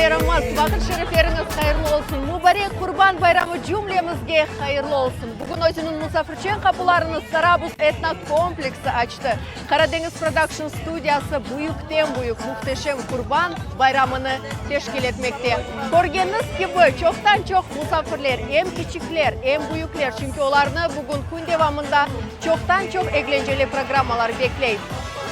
Seyircilerimiz, vaqıt şerifleriñiz hayırlı olsun! Mubarek Qurban bayramı cümlemizge hayırlı olsun! Bugün özüniñ musafirçen qapılarını Sarabuz etnokompleksi açtı. Qaradeñiz Production studiyası büyükten-büyük muhteşem Qurban bayramını teşkil etmekte. Körgeniñiz kibi, çoqtan-çoq musafirler, em kiçikler, em büyükler, çünki olarnı bugün kün devamında çoqtan-çoq eglenceli programmalar bekley.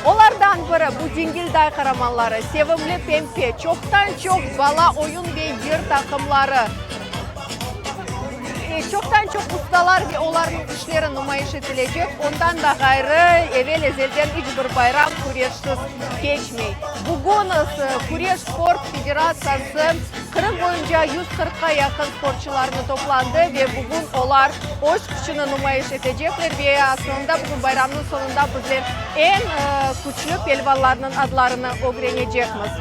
Olardan biri, bu Dingilday qaramanları, sevimli Pempe, çoqtan-çoq bala oyun ve yır taqımları, çoqtan-çoq ustalar ve olarnıñ işleri numayış etilecek. Ondan da ğayrı, evel-ezelden iç bir bayram küreşsiz keçmey. Bugün Küreş sport federatsiyası Qırım boyunca 140-qa yaqın sportçularnı toplandı ve bugün olar öz küçüni numayış etecekler ve asılında bugün bayramnıñ soñunda bizler eñ küçlü pelvanlarnıñ adlarını ögrenecekmiz.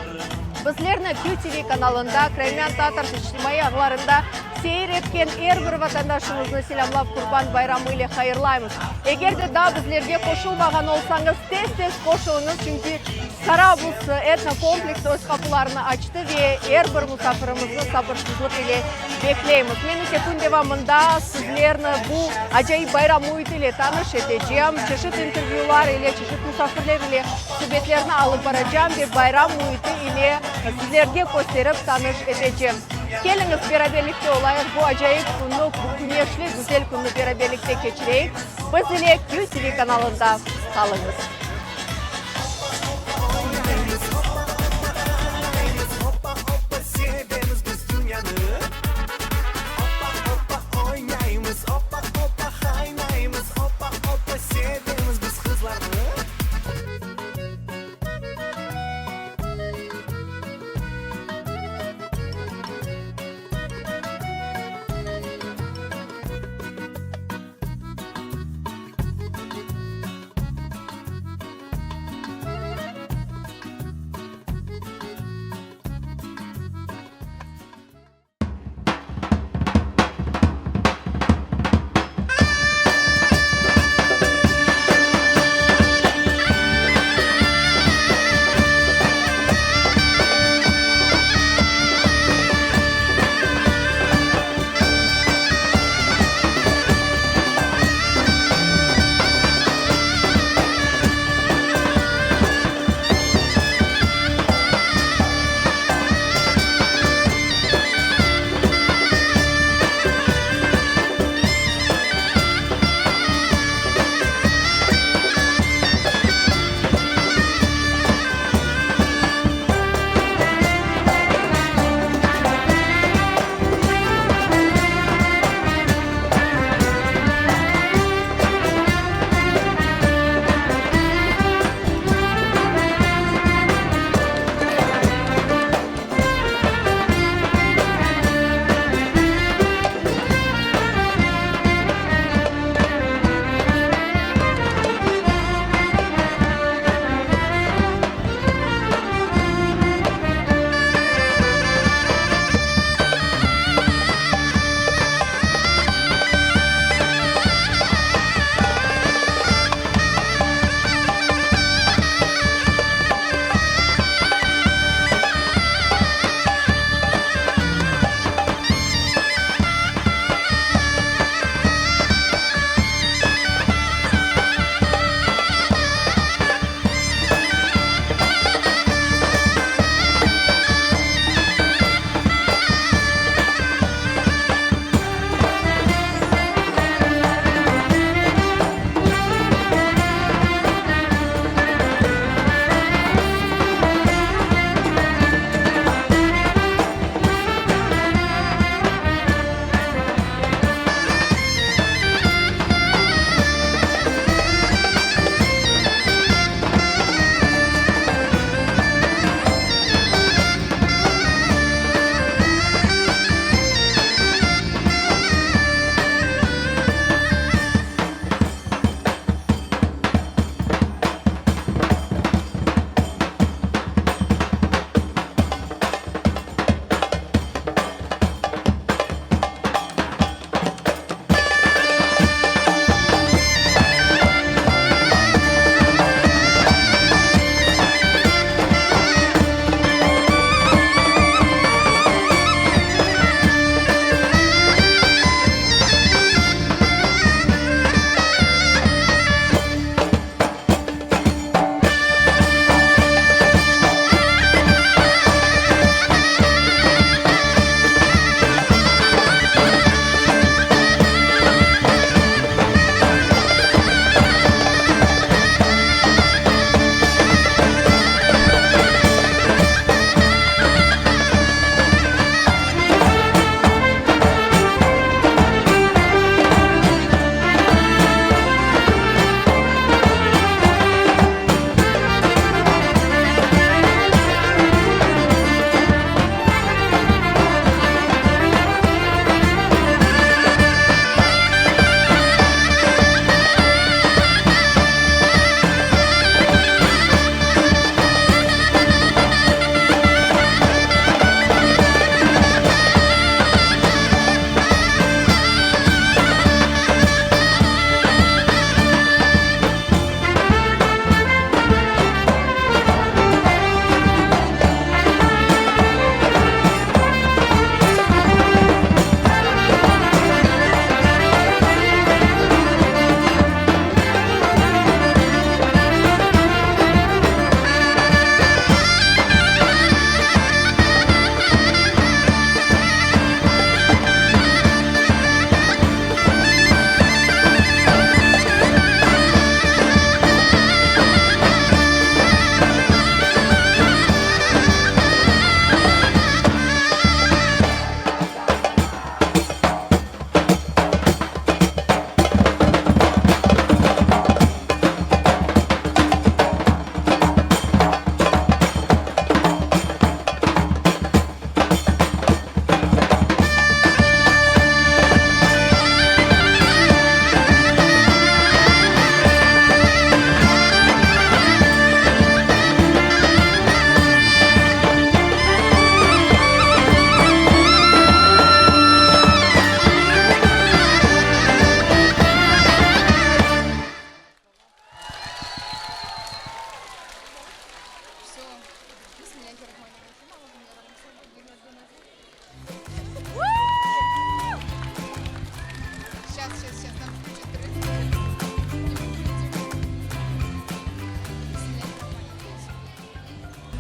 Bizlerni QTV kanalında, Crimean Tatars içtimaiy ağlarında seyir etken er bir vatandaşımıznı selâmlap Qurban bayramı ile hayırlaymız. Eger de daa bizlerge qoşulmağan olsañız, tez-tez qoşulıñız, çünki Sarabuz etnokompleks öz qapularını açtı ve er bir musafirimizni sabırsızlıq ile bekleymiz. Men ise kün devamında sizlerni bu acayip bayram müiti ile tanış etecem, çeşit intervyular ile, çeşit musafirler ile subetlerni alıp baracam ve bayram müiti ile sizlerge kösterip tanış etecem. Keliñiz, beraberlikte olayıq, bu acayip künni, bu küneşli güzel künni beraberlikte keçireyik. Biz ile QTV kanalında qalıñız.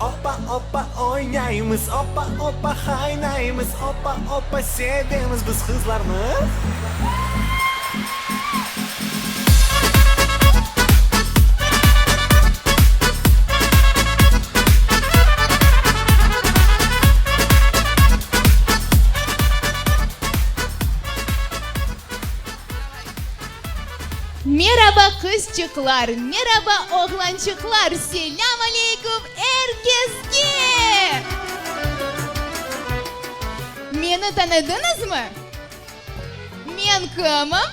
Opa, opa, oynaymız, opa, opa, qaynaymız, opa, opa, sevemiz biz qızlarnı. Meraba qızçıqlar, meraba oğlançıqlar, selâm aleyküm er kesge! Meni tanıdıñızmı? Men kimim?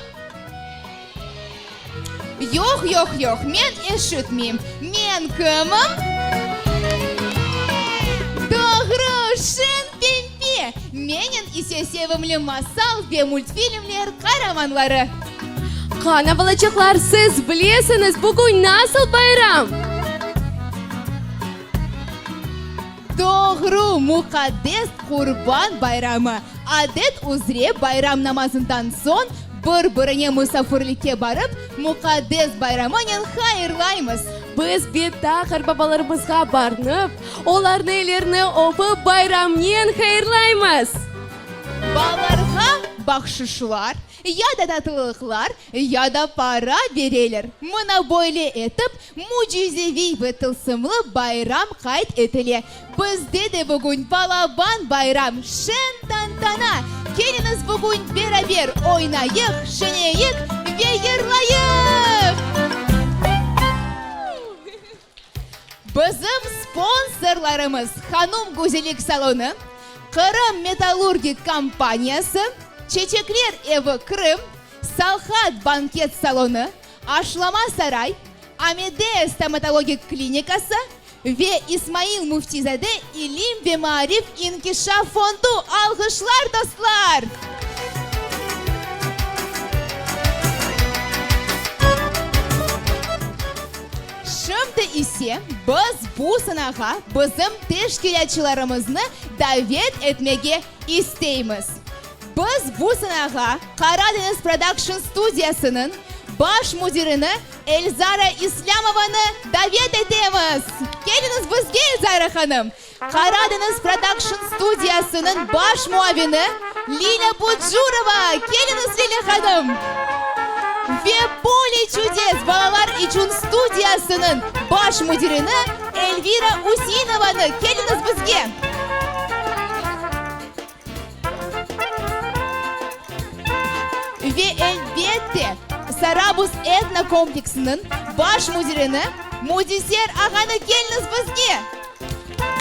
Yoq, yoq, yoq, men eşitmeyim. Men kimim? Doğru, Şen Pempe! Menen ise sevimli masal ve multfilmler qaramanları. Qana, balaçıqlar, siz bilesiñiz, bugün nasıl bayram? Doğru, muqaddes Qurban bayramı. Adet üzre bayram namazından soñ bir-birine musafirlikke barıp, muqaddes bayramınen hayırlaymız. Biz bita qartbabalarımızğa barnıp, olarnı ellerini öpip bayramnen hayırlaymız. Balalarğa bahşışlar, ya da tatlılıqlar, ya da para bereler. Mına böyle etip, mücizeviy ve tılsımlı bayram qayd etile. Bizde de bugün balaban bayram, şeñ tantana! Keliñiz bugün beraber oynayıq, şeñeyik ve yırlayıq! Bizim sponsorlarımız, Hanum güzellik salonı, Qırım metallurgik kompaniyası, Çeçekler evi Krım, Salhat banket salonı, Aşlama saray, Amede stomatologik klinikası ve İsmail Müftizade ilim ve maarif inkişaf fondu. Alğışlar, dostlar! Şimdi ise biz bu sanağa bizim teşkilâtçılarımıznı davet etmege isteymiz. Biz bu sanağa Qaradeñiz Production studiyasınıñ baş müdirini Elzara İslâmovanı davet etemiz. Keliñiz bizge, Elzara hanım! Qaradeñiz Production studiyasınıñ baş muavini Lilâ Bucurova, keliñiz, Lilâ hanım! Ve Pole çudes balalar içün studiyasınıñ baş müdirini Elvira Üseinovanı, keliñiz bizge! Ve elbette, Sarabuz etno kompleksiniñ baş müdirini Müdiser ağanı, keliñiz bizge!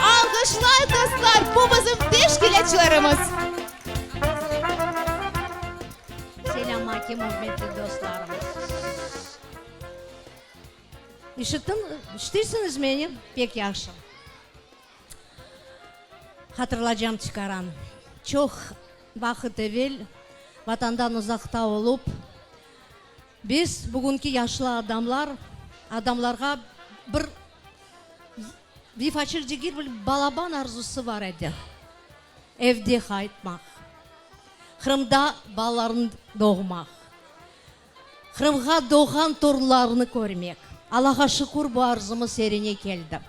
Alğışlar, dostlar, bu bizim teşkilâtçılarımız! Selâm aleyküm, ürmetli dostlarımız! İşittim, işitesiñiz meni? Pek yahşı. Hatırlacam çıqaram. Çoq vaqıt evel Vatandan uzaqta olıp, biz, bugünki yaşlı adamlar, adamlarğa bir vefaçıq degil, bir balaban arzusı bar edi, evde qaytmaq, Qırımda balalarını doğmaq. Qırımğa doğğan torunlarını körmek. Allağa şükür, bu arzumız yerine keldi.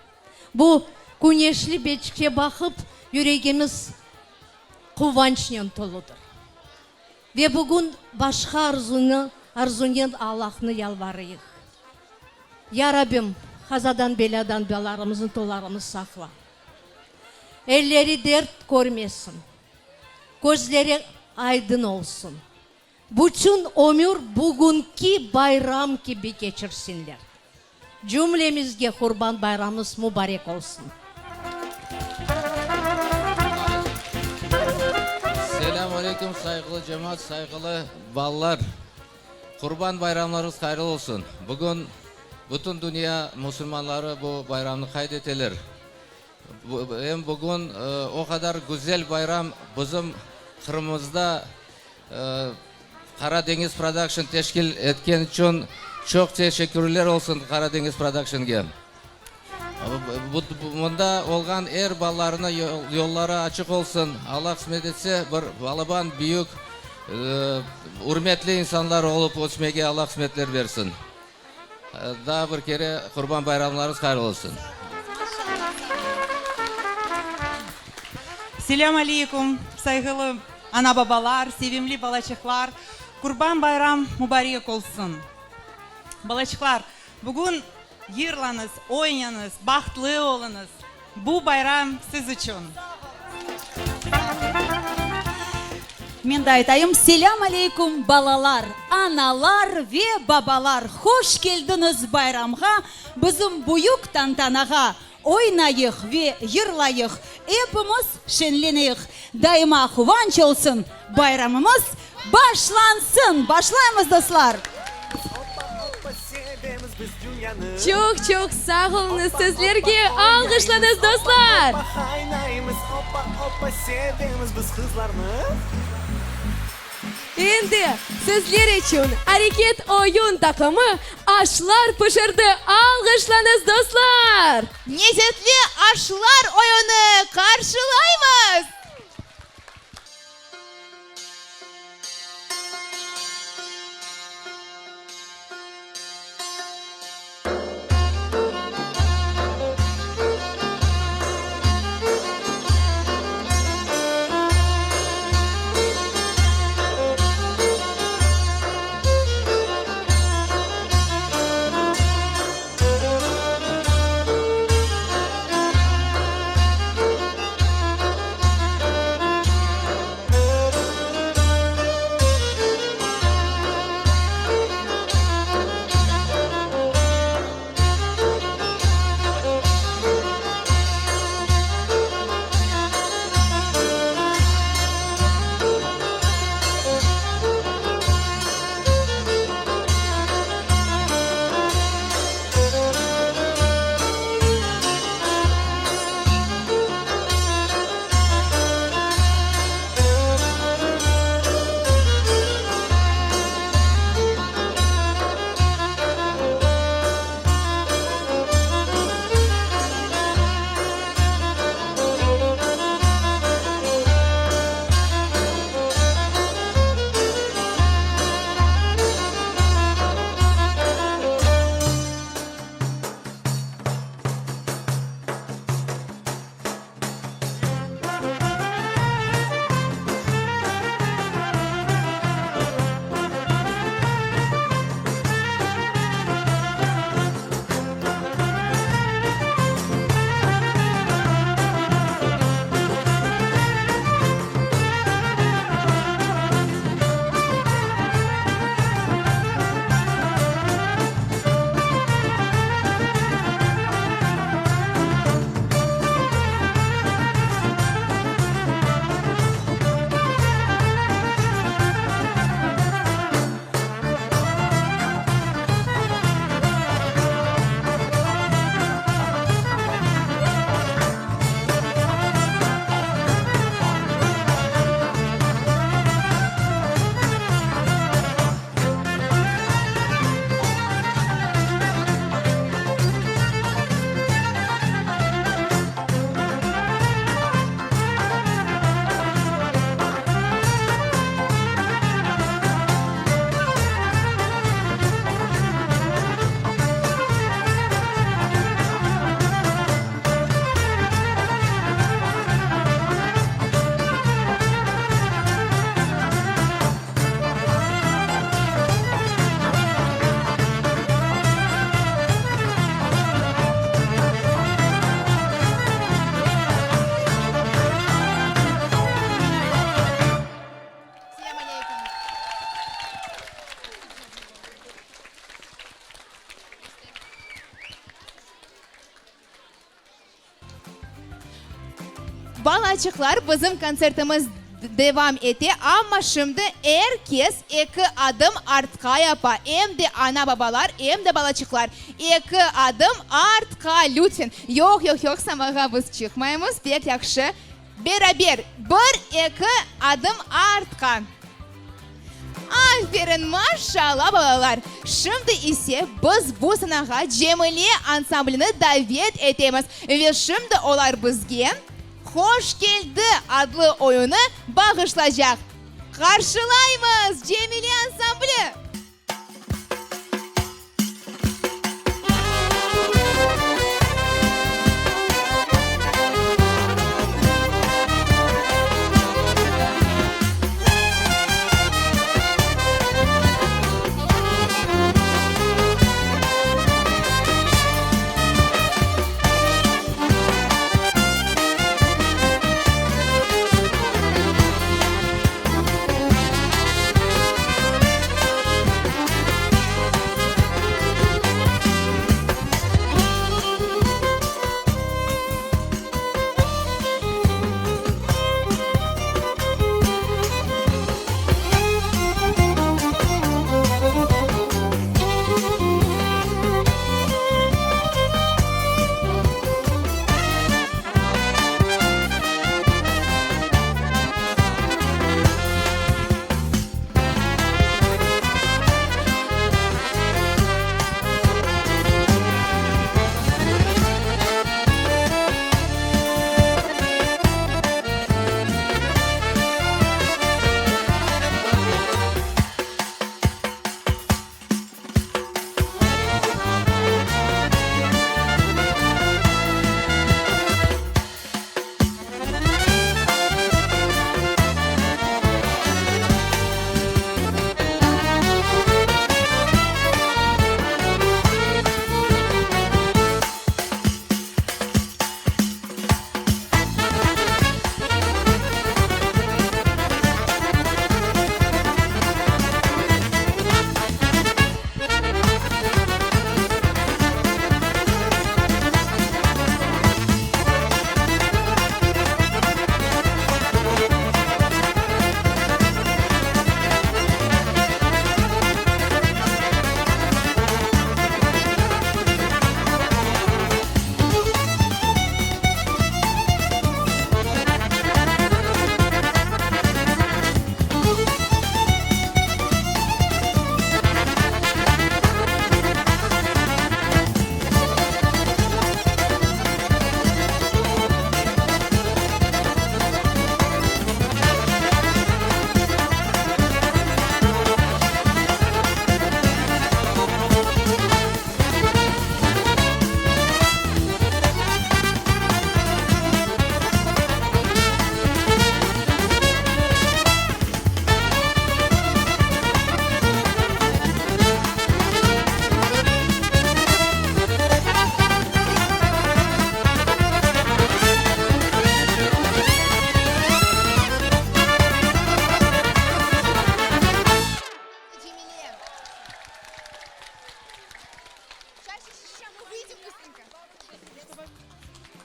Bu küneşli betçikke baqıp, yüregimiz quvançnen toludır. Ve bugün başqa arzunı, arzunen Allahnı yalvarıyıq. Ya Rabbim, qazadan-belâdan balalarımıznı, torunlarımıznı saqla. Elleri dert körmesin, közleri aydın olsun. Bütün ömür bugünki bayram kibi keçirsinler. Cümlemizge Qurban bayramımız mubarek olsun! Selâm aleyküm, sayğılı cemaat, sayğılı balalar! Qurban bayramlarıñız hayırlı olsun! Bugün bütün dünya musulmanları bu bayramnı qayd eteler. Em bugün o qadar güzel bayram bizim Qırımımızda Qara deñiz Production teşkil etken içün çoq teşekkürler olsun Qara deñiz Productionge. Mında olğan er balalarına yolları açıq olsun, Alla qısmet etse bir balaban, büyük, ürmetli insanlar olıp ösmege Alla qısmetler bersin. Daa bir kere Qurban bayramlarıñız hayırlı olsun. Selâm aleykum, sayğılı ana-babalar, sevimli balaçıqlar! Qurban bayram mubarek olsun! Balaçıqlar, bugün yırlañız, oynañız, bahtlı oluñız! Bu bayram siz içün! Men de aytayım, Selâm aleykum, balalar, analar ve babalar! Hoş keldiñiz bayramğa, bizim büyük tantanağa! Oynayıq ve yırlayıq, epimiz şenleneyik, daima quvanç olsun, bayramımız başlansın! Başlaymız, dostlar! Çoq-çoq sağ oluñız sizlerge, alğışlañız, dostlar! Endi sizler içün Areket oyun taqımı aşlar pişirdi, alğışlañız, dostlar! Lezetli aşlar oyunı qarşılaymız! Balaçıqlar, bizim kontsertimiz devam ete, amma şimdi er kes eki adım artqa yapa, em de ana-babalar, em de balaçıqlar. Eki adım artqa, lütfen. Yoq, yoq, yoq, samağa biz çıqmaymız, pek yahşı. Beraber, bir, eki adım artqa. Aferin, maşallah, balalar! Şimdi ise biz bu sanağa Cemile ansamblini davet etemiz ve şimdi olar bizge Hoş keldi adlı oyunı bağışlaycaq. Qarşılaymız, Cemile ansambli!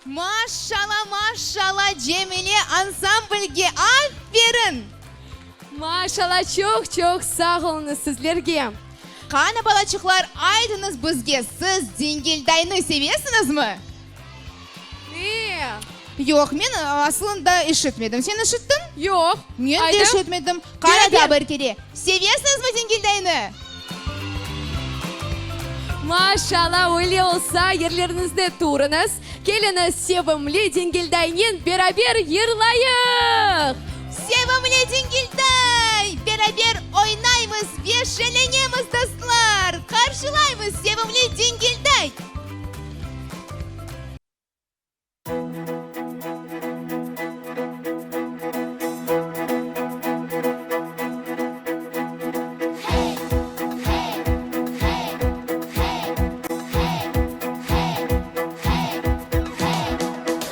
Maşşala, maşşala, Cemile ansamblge aferin! Maşşala, çoq-çoq sağ oluñız sizlerge! Qana, balaçıqlar, aytıñız bizge, siz Dingildaynı sevesiñizmi? Ne? Yoq, men asılında işitmedim. Sen işittiñ? Yoq. Men de işitmedim. Qana daa bir kere, sevesiñizmi Dingildaynı? Maşşala, öyle olsa, yerleriñizde turıñız, keliñiz, sevimli Dingildaynen beraber yırlayıq! Sevimli Dingilday! Beraber oynaymız ve şeñlenemiz, dostlar! Qarşılaymız, sevimli Dingilday!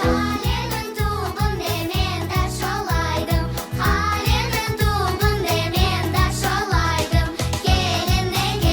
Qaleniñ tübünde men taş olaydım, Qaleniñ tübünde men taş olaydım, Kelin de.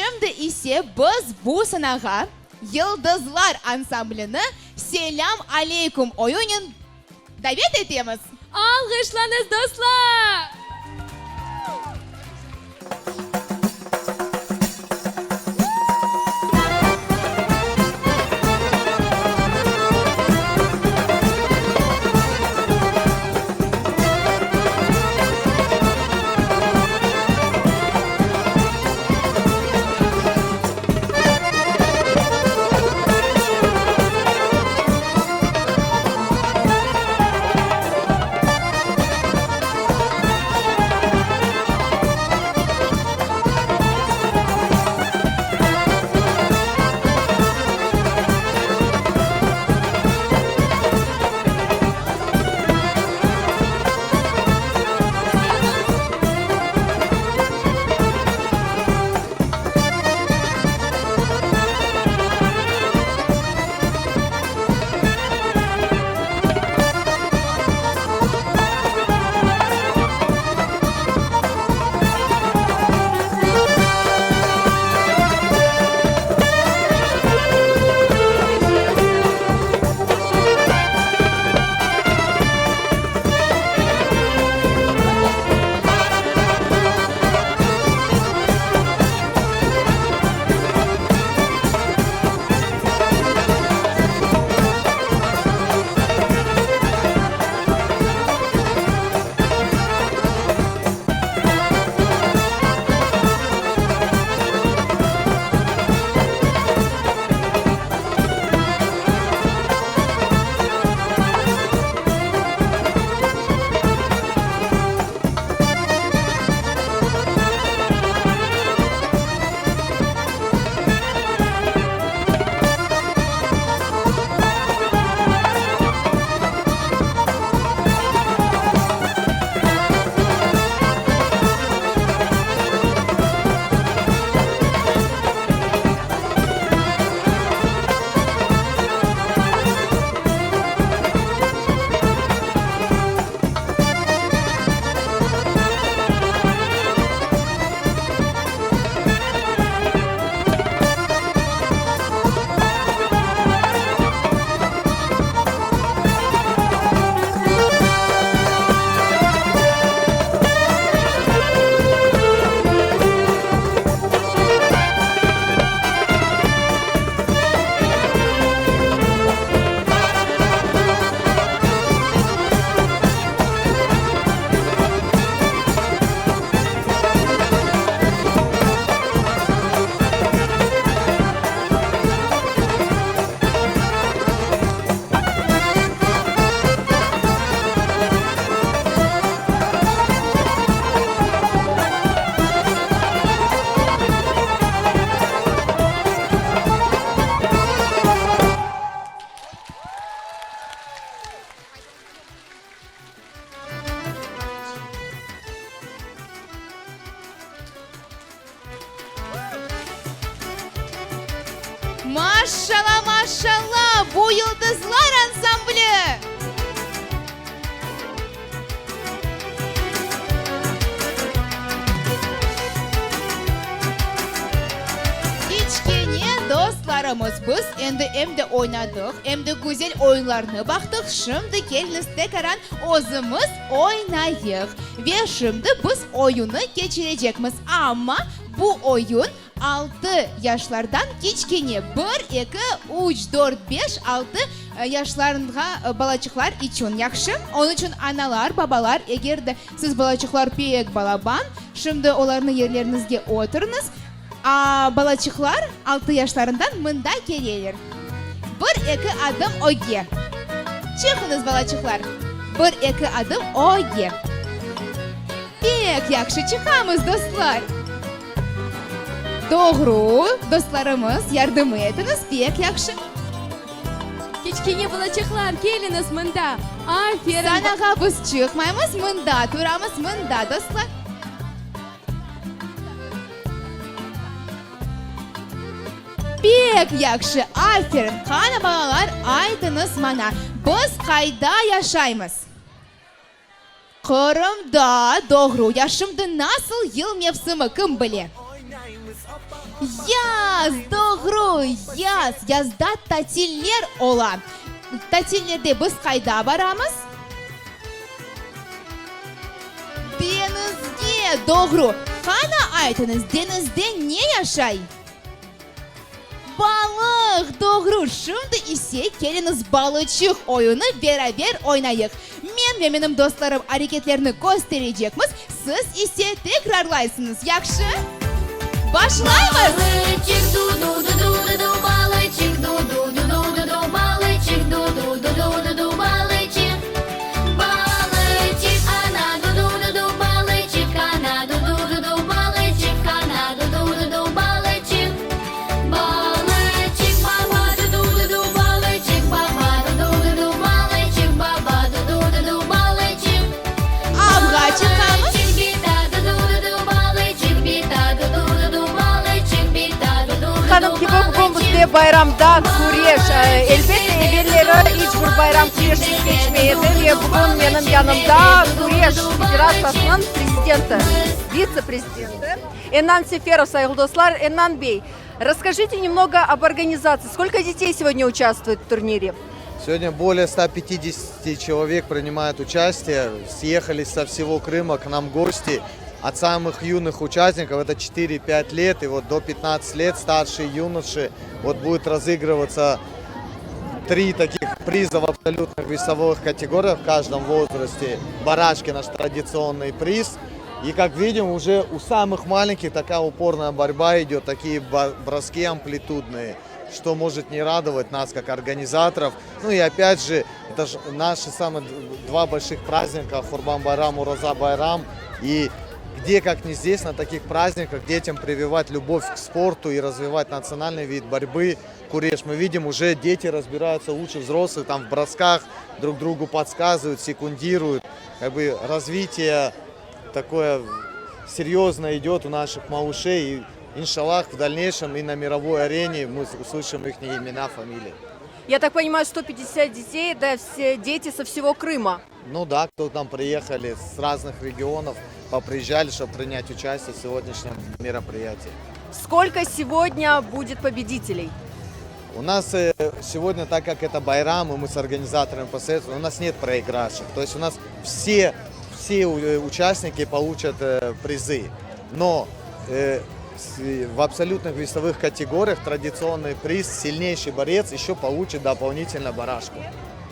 Şimdi ise biz bu sanağa Yıldızlar ansamblini Selâm aleykum oyunen davet etemiz. Alğışlañız, dostlar! Maşşala, maşşala, bu Yıldızlar ansambli! Kiçkene dostlarımız, biz endi em de oynadıq, em de güzel oyunlarnı baqtıq, şimdi keliñiz tekaran özümiz oynayıq. Ve şimdi biz oyunnı keçirecekmiz, amma bu oyun altı yaşlardan kiçkene, bir, eki, üç, dört, beş, altı yaşlarınğa balaçıqlar içün yahşı. Onıñ içün analar, babalar, eger de siz balaçıqlar pek balaban, şimdi olarnı yerleriñizge oturıñız, a balaçıqlar altı yaşlarından mında keleler. Bir, eki adım ögge. Çıqıñız, balaçıqlar. Bir, eki adım ögge. Pek yahşı çıqamız, dostlar. Doğru, dostlarımız, yardım etiñiz, pek yahşı. Kiçkene balaçıqlar, keliñiz mında. Aferin. Sanağa biz çıqmaymız, mında turamız, mında, dostlar. Pek yahşı, aferin. Qana, balalar, aytıñız maña, biz qayda yaşaymız? Qırımda, doğru. Ya şimdi nasıl yıl mevsimi, kim bile? Yaz, doğru, yaz. Yazda tatiller ola. Tatillerde biz qayda baramız? Deñizge, doğru. Qana aytıñız, deñizde ne yaşay? Balıq, doğru. Şimdi ise keliñiz balıçıq oyunı beraber oynayıq. Men ve menim dostlarım areketlerni kösterecekmiz, siz ise tekrarlaysıñız, yahşı? Başlaymız! Balıçıq du-du-du-du-du-du, balıçıq du-du-du-du-du-du, balıçıq du-du-du-du-du-du, balıçıq. Balıçıq ana du-du-du-du, balıçıq ana du-du-du-du, balıçıq ana du-du-du-du, balıçıq. Balıçıq baba du-du-du-du, balıçıq baba du-du-du-du, balıçıq baba du-du-du-du, balıçıq. Avğa çıqamız. Balıçıq bita du-du-du-du, balıçıq bita du-du-du-du, balıçıq bita du-du-du-du, Hanım kibi bugün bizde bayramda küreş. Elbette, evelleri iç bir bayram küreşsiz keçmey edi ve bugün menim yanımda Küreş federatsiyasınıñ prezidenti, vitse-prezidenti Ennan Seferov, sayğılı dostlar. Ennan bey, rasskajite nemnogo об организации. Сколько детей сегодня участвует в турнире? Сегодня более 150 человек принимают участие. Съехались со всего Крыма к нам гости. От самых юных участников, это 4-5 лет, и вот до 15 лет старшие юноши, вот будет разыгрываться три таких приза в абсолютных весовых категориях в каждом возрасте. Барашки наш традиционный приз. И как видим, уже у самых маленьких такая упорная борьба идет, такие броски амплитудные, что может не радовать нас как организаторов. Ну и опять же, это же наши самые два больших праздника, Хурбан Байрам, Ураза Байрам. И где, как не здесь, на таких праздниках детям прививать любовь к спорту и развивать национальный вид борьбы, куреш. Мы видим, уже дети разбираются лучше взрослых, там в бросках друг другу подсказывают, секундируют. Как бы развитие такое серьезно идет у наших малышей. И, иншаллах, в дальнейшем и на мировой арене мы услышим их имена, фамилии. Я так понимаю, 150 детей, это все дети со всего Крыма. Ну да, кто к нам приехали с разных регионов, поприезжали, чтобы принять участие в сегодняшнем мероприятии. Сколько сегодня будет победителей? У нас э, сегодня, так как это Байрам, и мы с организаторами посоветовали, у нас нет проигравших. То есть у нас все, все э, участники получат э, призы. Но в абсолютных весовых категориях традиционный приз сильнейший борец еще получит дополнительно барашку.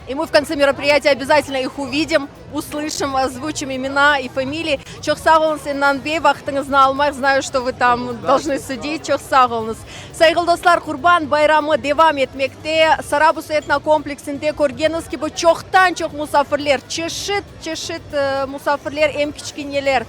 И мы в конце мероприятия обязательно их увидим, услышим, озвучим имена и фамилии. Çoq sağ oluñız, Ennan bey, vaqtıñıznı almaq, знаю, что вы там должны судить. Çoq sağ oluñız. Sayğılı dostlar, Qurban bayramı devam etmekte. Sarabuz etnokompleksinde körgeniñiz kibi çoqtan-çoq musafirler, çeşit, çeşit musafirler, em kiçkeneler,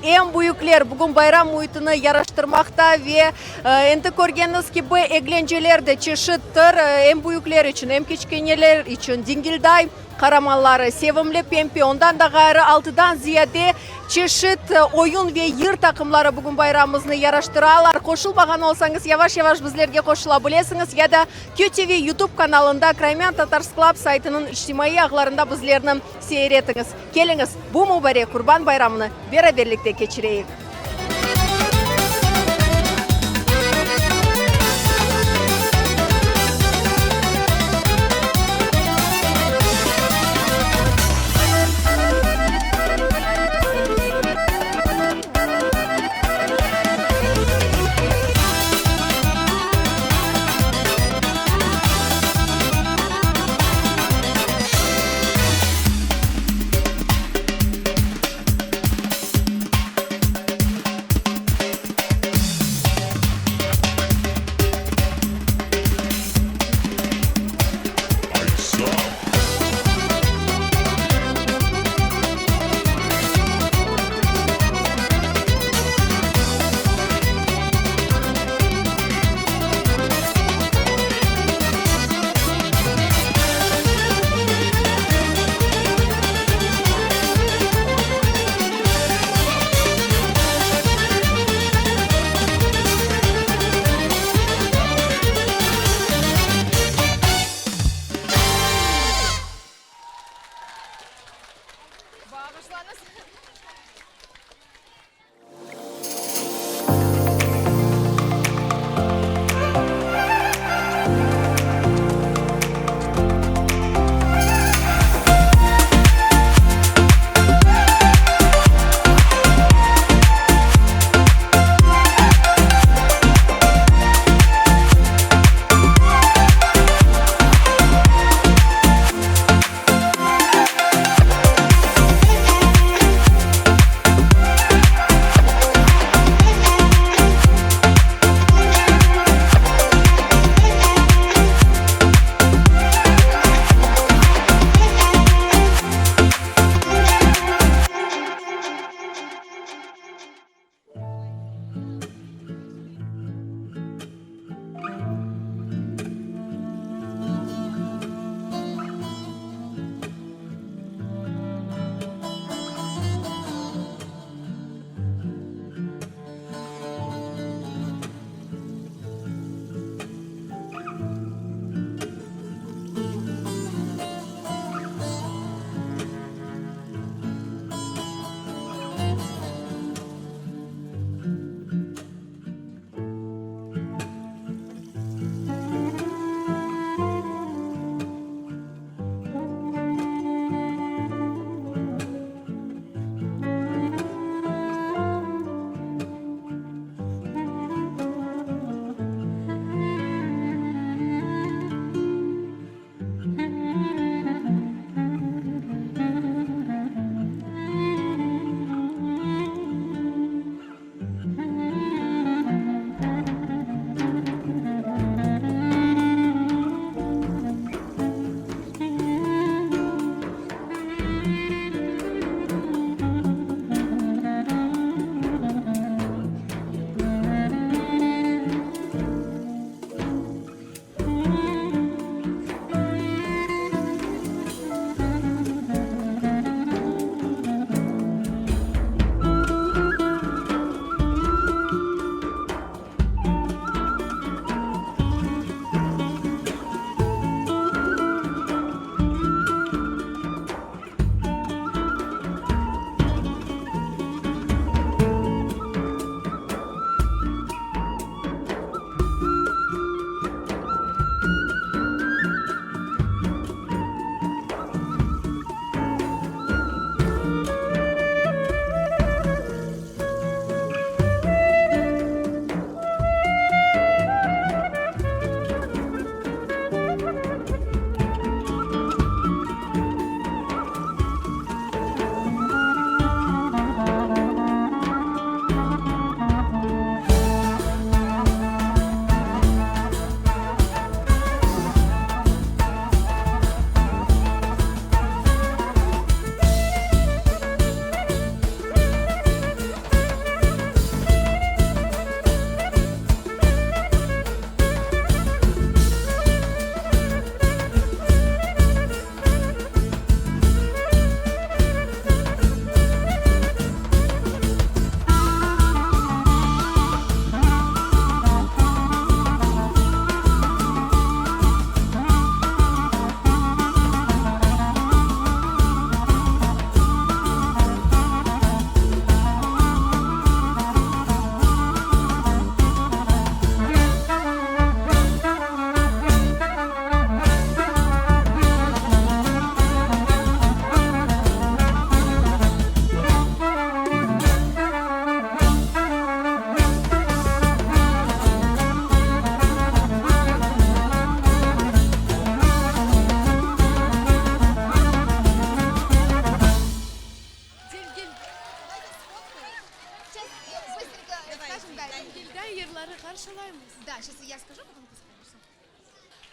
em büyükler bugün bayram müitini yaraştırmaqta ve endi körgeniñiz kibi eglenceler de çeşittir, em büyükler içün, em kiçkeneler içün. Dingilday qaramanları, Sevimli Pempe, ondan da ğayrı altıdan ziyade çeşit oyun ve yır taqımları bugün bayramımıznı yaraştıralar. Qoşulmağan olsañız, yavaş-yavaş bizlerge qoşula bilesiñiz ya da QTV YouTube kanalında, Crimean Tatars Club saytınıñ içtimaiy ağlarında bizlerni seyir etiñiz. Keliñiz, bu mubarek Qurban bayramını beraberlikte keçireyik!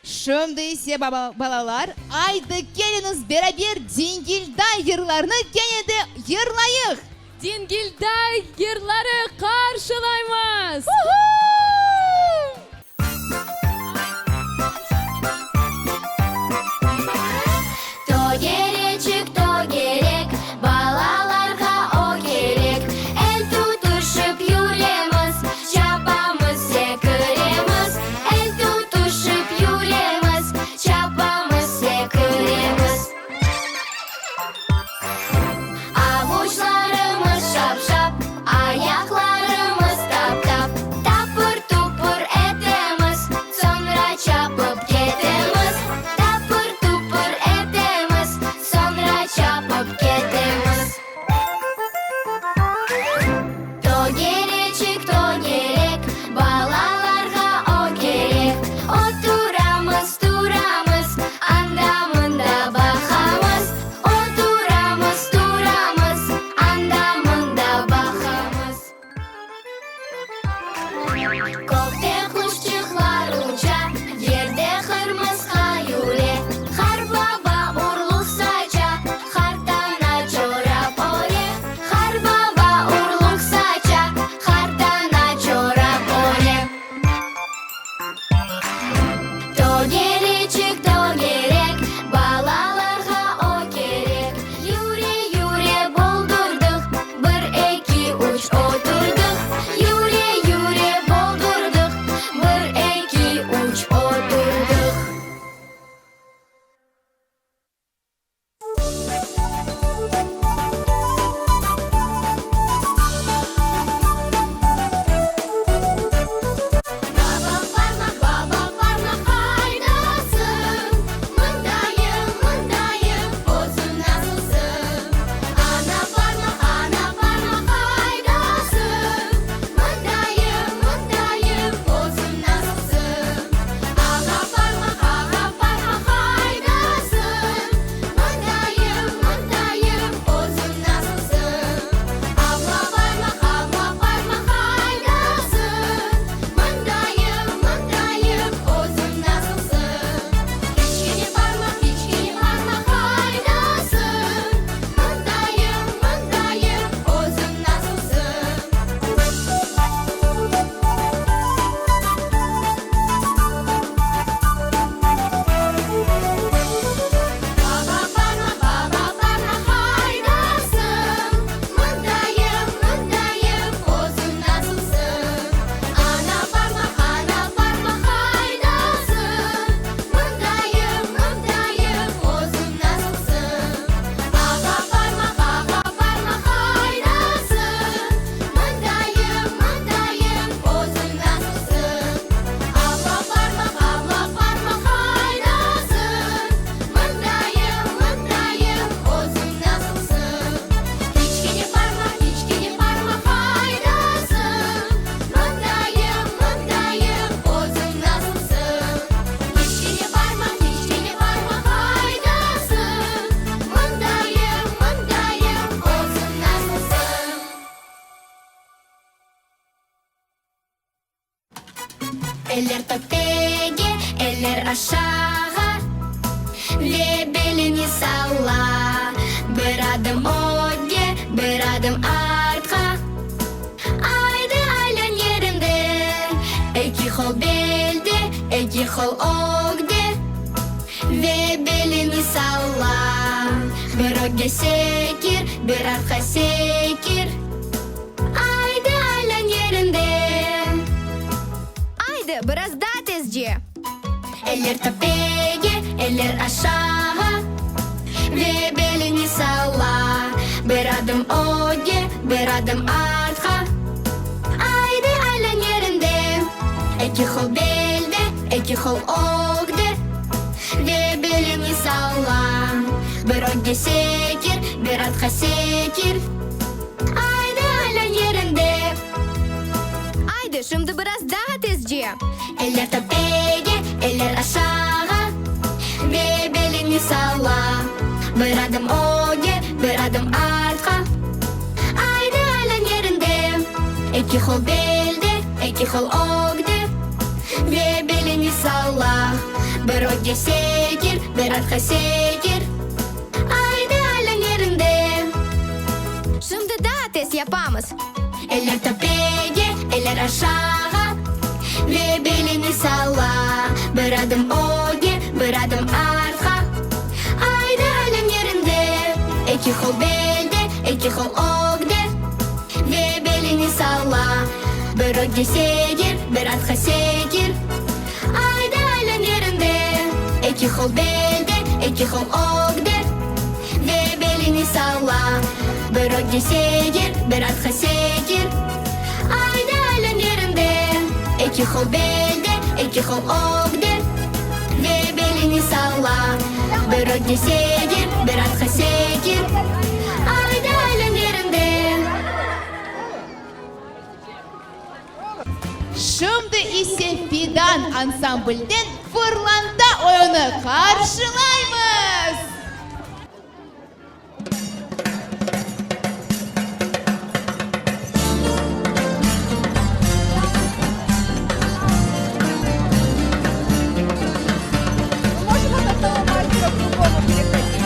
Şimdi ise, balalar, aydı keliñiz beraber Dingilday yırlarını kene de yırlayıq! Dingilday yırları qarşılaymız! Tögereçik, tögerek, balalarğa o kerek. El tutuşıp yüremiz, çapamız, sekiremiz. El tutuşıp yüremiz, çapamız, sekiremiz. Avuçlarımız şap-şap, ayaqlarımız tap-tap. Tapır-tupır etemiz, soñra çapıp ketemiz. Tapır-tupır etemiz, soñra çapıp ketemiz. Tögereçik, tögerek, balalarğa o kerek. Oturamız, turamız, anda-mında baqamız. Oturamız, turamız, anda-mında baqamız. Kökte quşçıqlar uça, yerde qırmısqa yüre. Qar baba urluq saça, qartana çorap öre. Qar baba urluq saça, qartana çorap öre. Tögereçik, tögerek, balalarğa o kerek. Yüre, yüre, boldurdıq, bir, eki, üç, oturdıq. Yüre, yüre, boldurdıq, bir, eki, üç, oturdıq. Baba parmaq, baba parmaq, qaydasıñ? Mındayım, mındayım, özüñ nasılsıñ? Ana parmaq, ana parmaq, qaydasıñ? Mındayım, mındayım, özüñ nasılsıñ? Ağa parmaq, ağa parmaq, qaydasıñ? Mındayım, mındayım, özüñ nasılsıñ? Abla parmaq, abla parmaq, qaydasıñ? Mındayım, mındayım, özüñ nasılsıñ? Kiçkene parmaq, kiçkene parmaq, qaydasıñ? Mındayım, mındayım, özüñ nasılsıñ? Baba parmaq, baba parmaq, qaydasıñ? Mındayım, mındayım, özüñ nasılsıñ? Ana parmaq, ana parmaq, qaydasıñ? Mındayım, mındayım, özüñ nasılsıñ? Ağa parmaq, ağa parmaq, qaydasıñ? Mındayım, mındayım, özüñ nasılsıñ? Abla parmaq, abla parmaq, qaydasıñ? Mındayım, mındayım, özüñ nasılsıñ? Kiçkene parmaq, kiçkene parmaq, qaydasıñ? Mındayım, mındayım, özüñ nasılsıñ? Kiçkene parmaq, kiçkene parmaq, qaydasıñ? Mındayım, mındayım, özüñ nasılsıñ? Eller töpege, eller aşağa ve belini salla. Bir adım ögge, bir adım artqa. Aydı aylan yerinde. Eki qol belde, eki qol ögde ve belini salla. Bir ögge sekir, bir artqa sekir. Aydı aylan yerinde. Aydı, biraz daa tezce. Eller töpege, eller aşağa ve belini salla. Bir adım ögge, bir adım artqa. Aydı aylan yerinde. Eki qol belde, eki qol ögde ve belini salla. Bir ögge sekir, bir artqa sekir. Aydı aylan yerinde. Aydı, şimdi biraz daa tezce. Eller töpege, eller aşağa ve belini salla. Bir adım ögge, bir adım artqa. Aydı aylan yerinde. Eki qol belde, eki qol ögde ve. Belini salla. Bir ögge sekir, bir artqa sekir, Aydı aylan yerinde. Şimdi daa tez yapamız. Eller töpege, eller aşağa Ve belini salla. Bir adım ögge, bir adım artqa, Aydı aylan yerinde. Eki qol belde, eki qol ögde Ve belini salla. Bir ögge sekir, bir artqa sekir, Aydı aylan yerinde. Eki qol belde, eki qol ögde Ve belini salla. Bir ögge sekir, bir artqa sekir, Aydı aylan yerinde. Eki qol belde, eki qol ögde Ve belini salla. Bir ögge sekir, bir artqa sekir, Aydı aylan yerinde. Şimdi ise Fidan ansamblden Fırlanta oyunı qarşılaymız! Мы можем от одного мастера к другому переходить?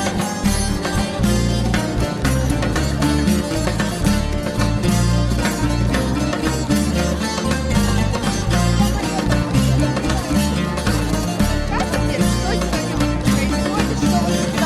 Расскажите, что сегодня происходит, что вы.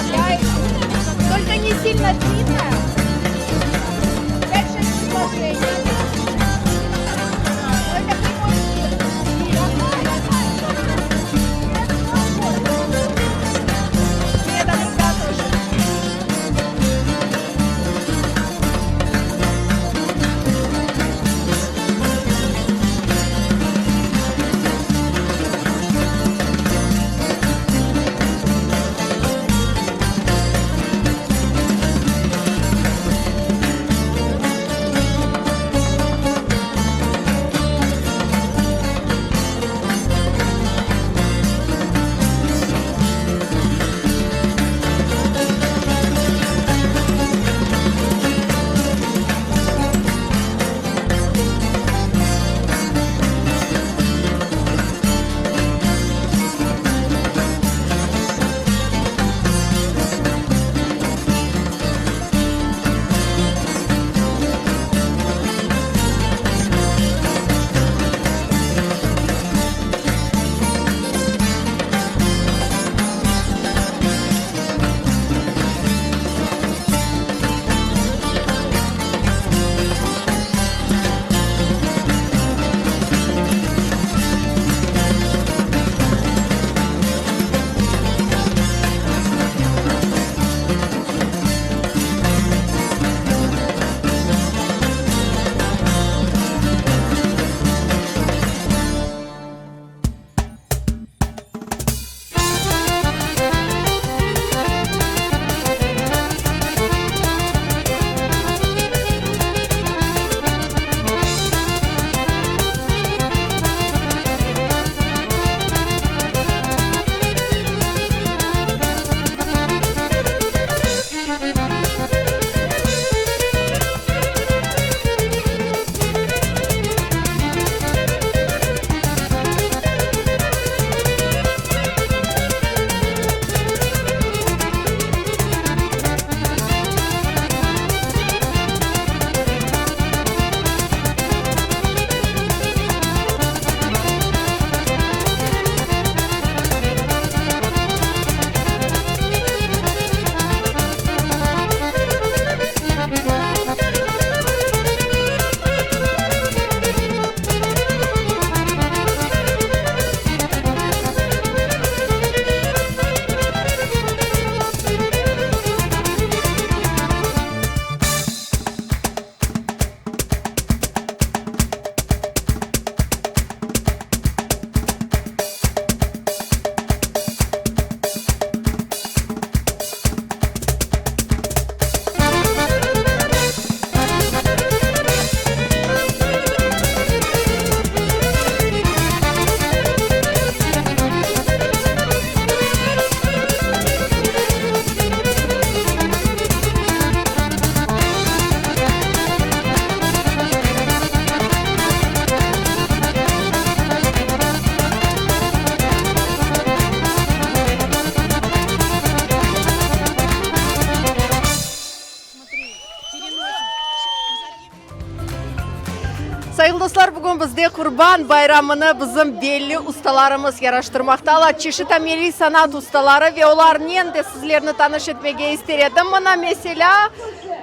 Bugün bizde Qurban bayramını bizim belli ustalarımız yaraştırmaqtalar, çeşit ameliy sanat ustaları ve olarnen de sizlerni tanış etmege ister edim. Mına, meselâ,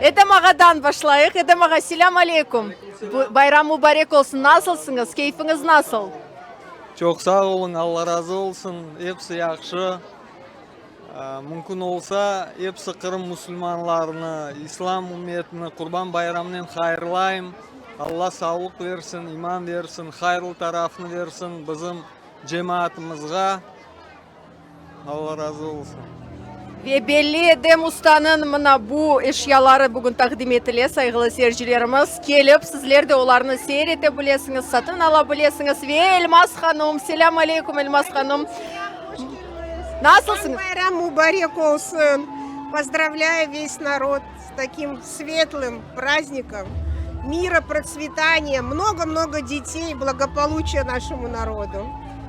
Edem ağadan başlayıq. Edem ağa, selâm aleyküm! Bayram mubarek olsun! Nasılsıñız, keyfiñiz nasıl? Çoq sağ oluñ, Alla razı olsun, episi yahşı. Mümkün olsa, episi Qırım musulmanlarını, İslam ümmetini Qurban bayramınen hayırlayım. Alla sağlıq versin, iman versin, hayırlı tarafını versin bizim cemaatımızğa. Alla razı olsun. Ve belli Edem ustanıñ mına bu eşyaları bugün taqdim etile, sayğılı seyircilerimiz. Kelip, sizler de olarnı seyir ete bilesiñiz, satın ala bilesiñiz. Ve Elmaz hanum, selâm aleyküm, Elmaz hanum. Nasılsıñız? Bayram mubarek olsun! Pozdravlâyu ves narod s takim svetlım prazdnikom! Mira, protsvetaniya, mnogo-mnogo detey, blagopoluçiya našemu narodu!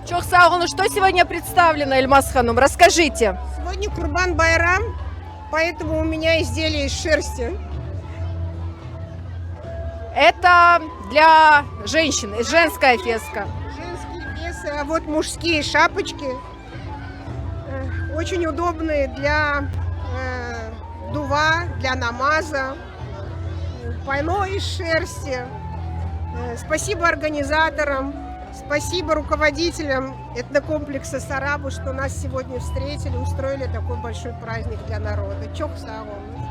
Çoq sağ oluñ! Çto segodnâ predstavleno, Elmaz hanum, rasskajite. Segodnâ Qurban bayram, poetomu u menya izdeliya iz şersti. Eto dlâ jenşçin, jenskaya feska. Jenskiye feсы, a vot mujskiye şapoçki, oçün udobnıye dlâ duva, dlâ namaza, pano iz şersti. Spasibo organizatoram, spasibo rukovoditelyam etnokompleksa Sarabu, çto nas segodnâ vstretili, ustroili takoy bolşoy prazdnik dlâ naroda. Çoq sağ oluñız.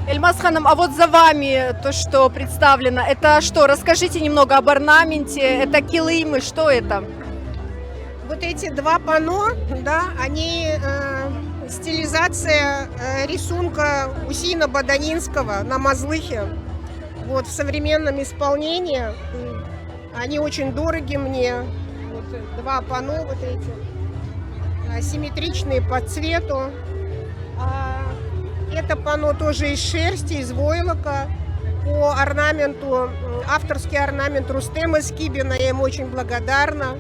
Эльмаз hanım, a vot za vami to, çto predstavleno, eto çto? Rasskajite nemnogo ob ornamenте, eto kilimı, çto eto? Vot eti dva pano, da, oni stilizatsiya risunka Useyna Bodaninskogo Namazlıhi, vot, v sovremennom ispolnenii, oni oçün dorogi mne, vot, dva pano vot eti, simmetriçnıye po tsvetu. Eto pano toje iz şersti, iz voyloka, po ornamentu, avtorskiy ornament Rustema Skibina, ya emu oçün blagodarna.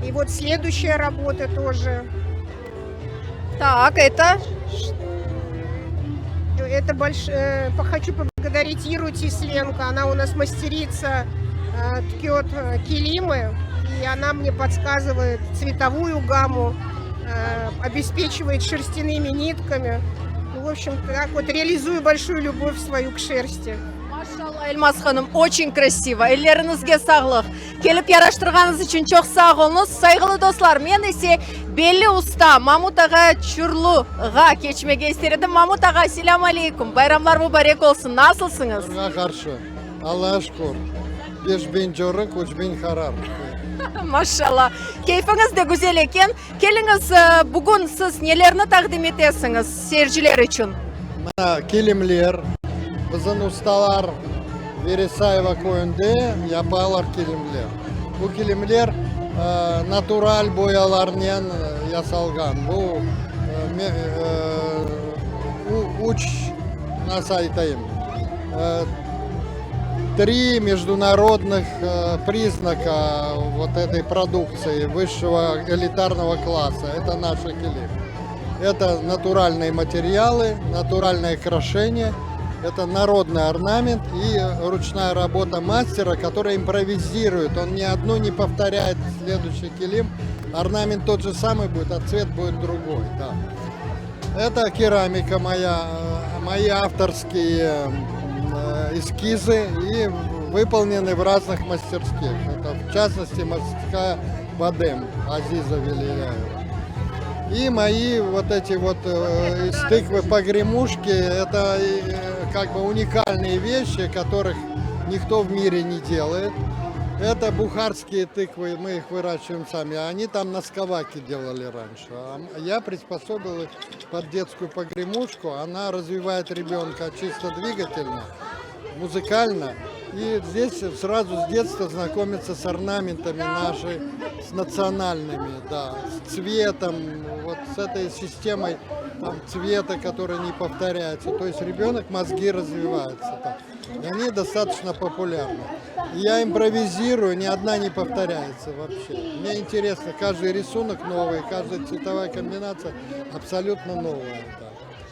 I vot sleduşçaya rabota toje. Tak, eto? Eto bolş, hoçu poblagodarit Iru Tislenko, ona u nas masteritsa, tkет kilimı, i ona mne podskazıvaet tsvetovuyu gammu. Обеспечивает шерстяными нитками. Ну, в общем, так вот реализую большую любовь свою к шерсти. Maşallah, Elmaz hanım, oçün krasivo. Elleriñizge sağlıq. Kelip yaraştırğanıñız içün çoq sağ oluñız. Sayğılı dostlar, men ise belli usta Mamut ağa Çurluğa keçmege ister edim. Mamut ağa, selâm aleyküm. Bayramlar mubarek olsun. Nasılsıñız? Qırğa qarşı. Allağa şükür. 5000 corıq, 3000 qarar. Maşallah. Keyfiñiz de güzel eken. Keliñiz, bugün siz nelerni taqdim etesiñiz seyirciler içün? Mına kilimler, bizim ustalar Veresayeva köyünde yapalar kilimler. Bu kilimler natural boyalarnen yasalğan. Bu üç, nasıl aytayım, Tri международных признака вот этой продукции высшего элитарного класса. Это наши килим. Это натуральные материалы, натуральное крашение, это народный орнамент и ручная работа мастера, который импровизирует. Он ни одну не повторяет следующий килим. Орнамент тот же самый будет, а цвет будет другой. Да. Это керамика моя, мои авторские эскизы и выполнены в разных мастерских. Это, в частности, мастерская Бадем Азиза Велиляева. И мои вот эти вот из тыквы погремушки, это как бы уникальные вещи, которых никто в мире не делает. Это бухарские тыквы, мы их выращиваем сами. Они там на Сковаке делали раньше. А я приспособил их под детскую погремушку. Она развивает ребенка чисто двигательно, музыкально. И здесь сразу с детства знакомиться с орнаментами наши, с национальными, да, с цветом, вот с этой системой там, цвета, которая не повторяется. То есть ребенок мозги развиваются. Так. И они достаточно популярны. Я импровизирую, ни одна не повторяется вообще. Мне интересно, каждый рисунок новый, каждая цветовая комбинация абсолютно новая.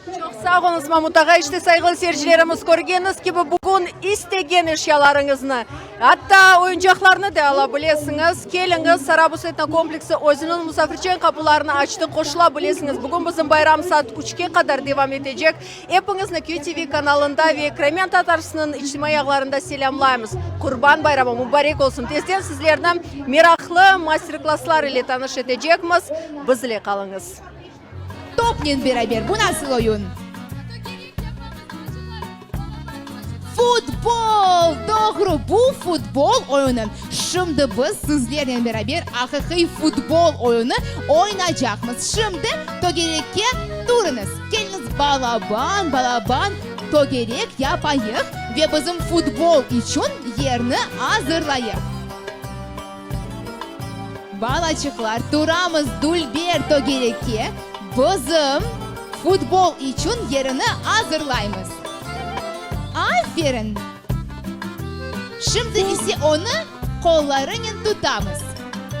Да. Çoq sağ oluñız, Mamut ağa. İşte, sayğılı seyircilerimiz, körgeniñiz kibi, bugün istegen eşyalarıñıznı, atta oyuncaqlarnı da ala bilesiñiz. Keliñiz, Sarabuz etnokompleksi özüniñ musafirçen qapularını açtı, qoşula bilesiñiz. Bugün bizim bayram saat üçke qadar devam etecek. Epiñizni QTV kanalında ve Crimean Tatarsnıñ içtimaiy ağlarında selâmlaymız. Qurban bayramı mubarek olsun! Tezden sizlerni meraqlı master-klasslar ile tanış etecekmiz. Biz ile qalıñız! Topnen beraber bu nasıl oyun? Futbol! Doğru, bu futbol oyunı. Şimdi biz sizlernen beraber aqiqiy futbol oyunı oynacaqmız. Şimdi tögerekke turıñız. Keliñiz, balaban, balaban tögerek yapayıq ve bizim futbol içün yerni azırlayıq. Balaçıqlar, turamız dülber tögerekke, bizim futbol içün yerini azırlaymız. Aferin! Şimdi ise onı qollarınen tutamız.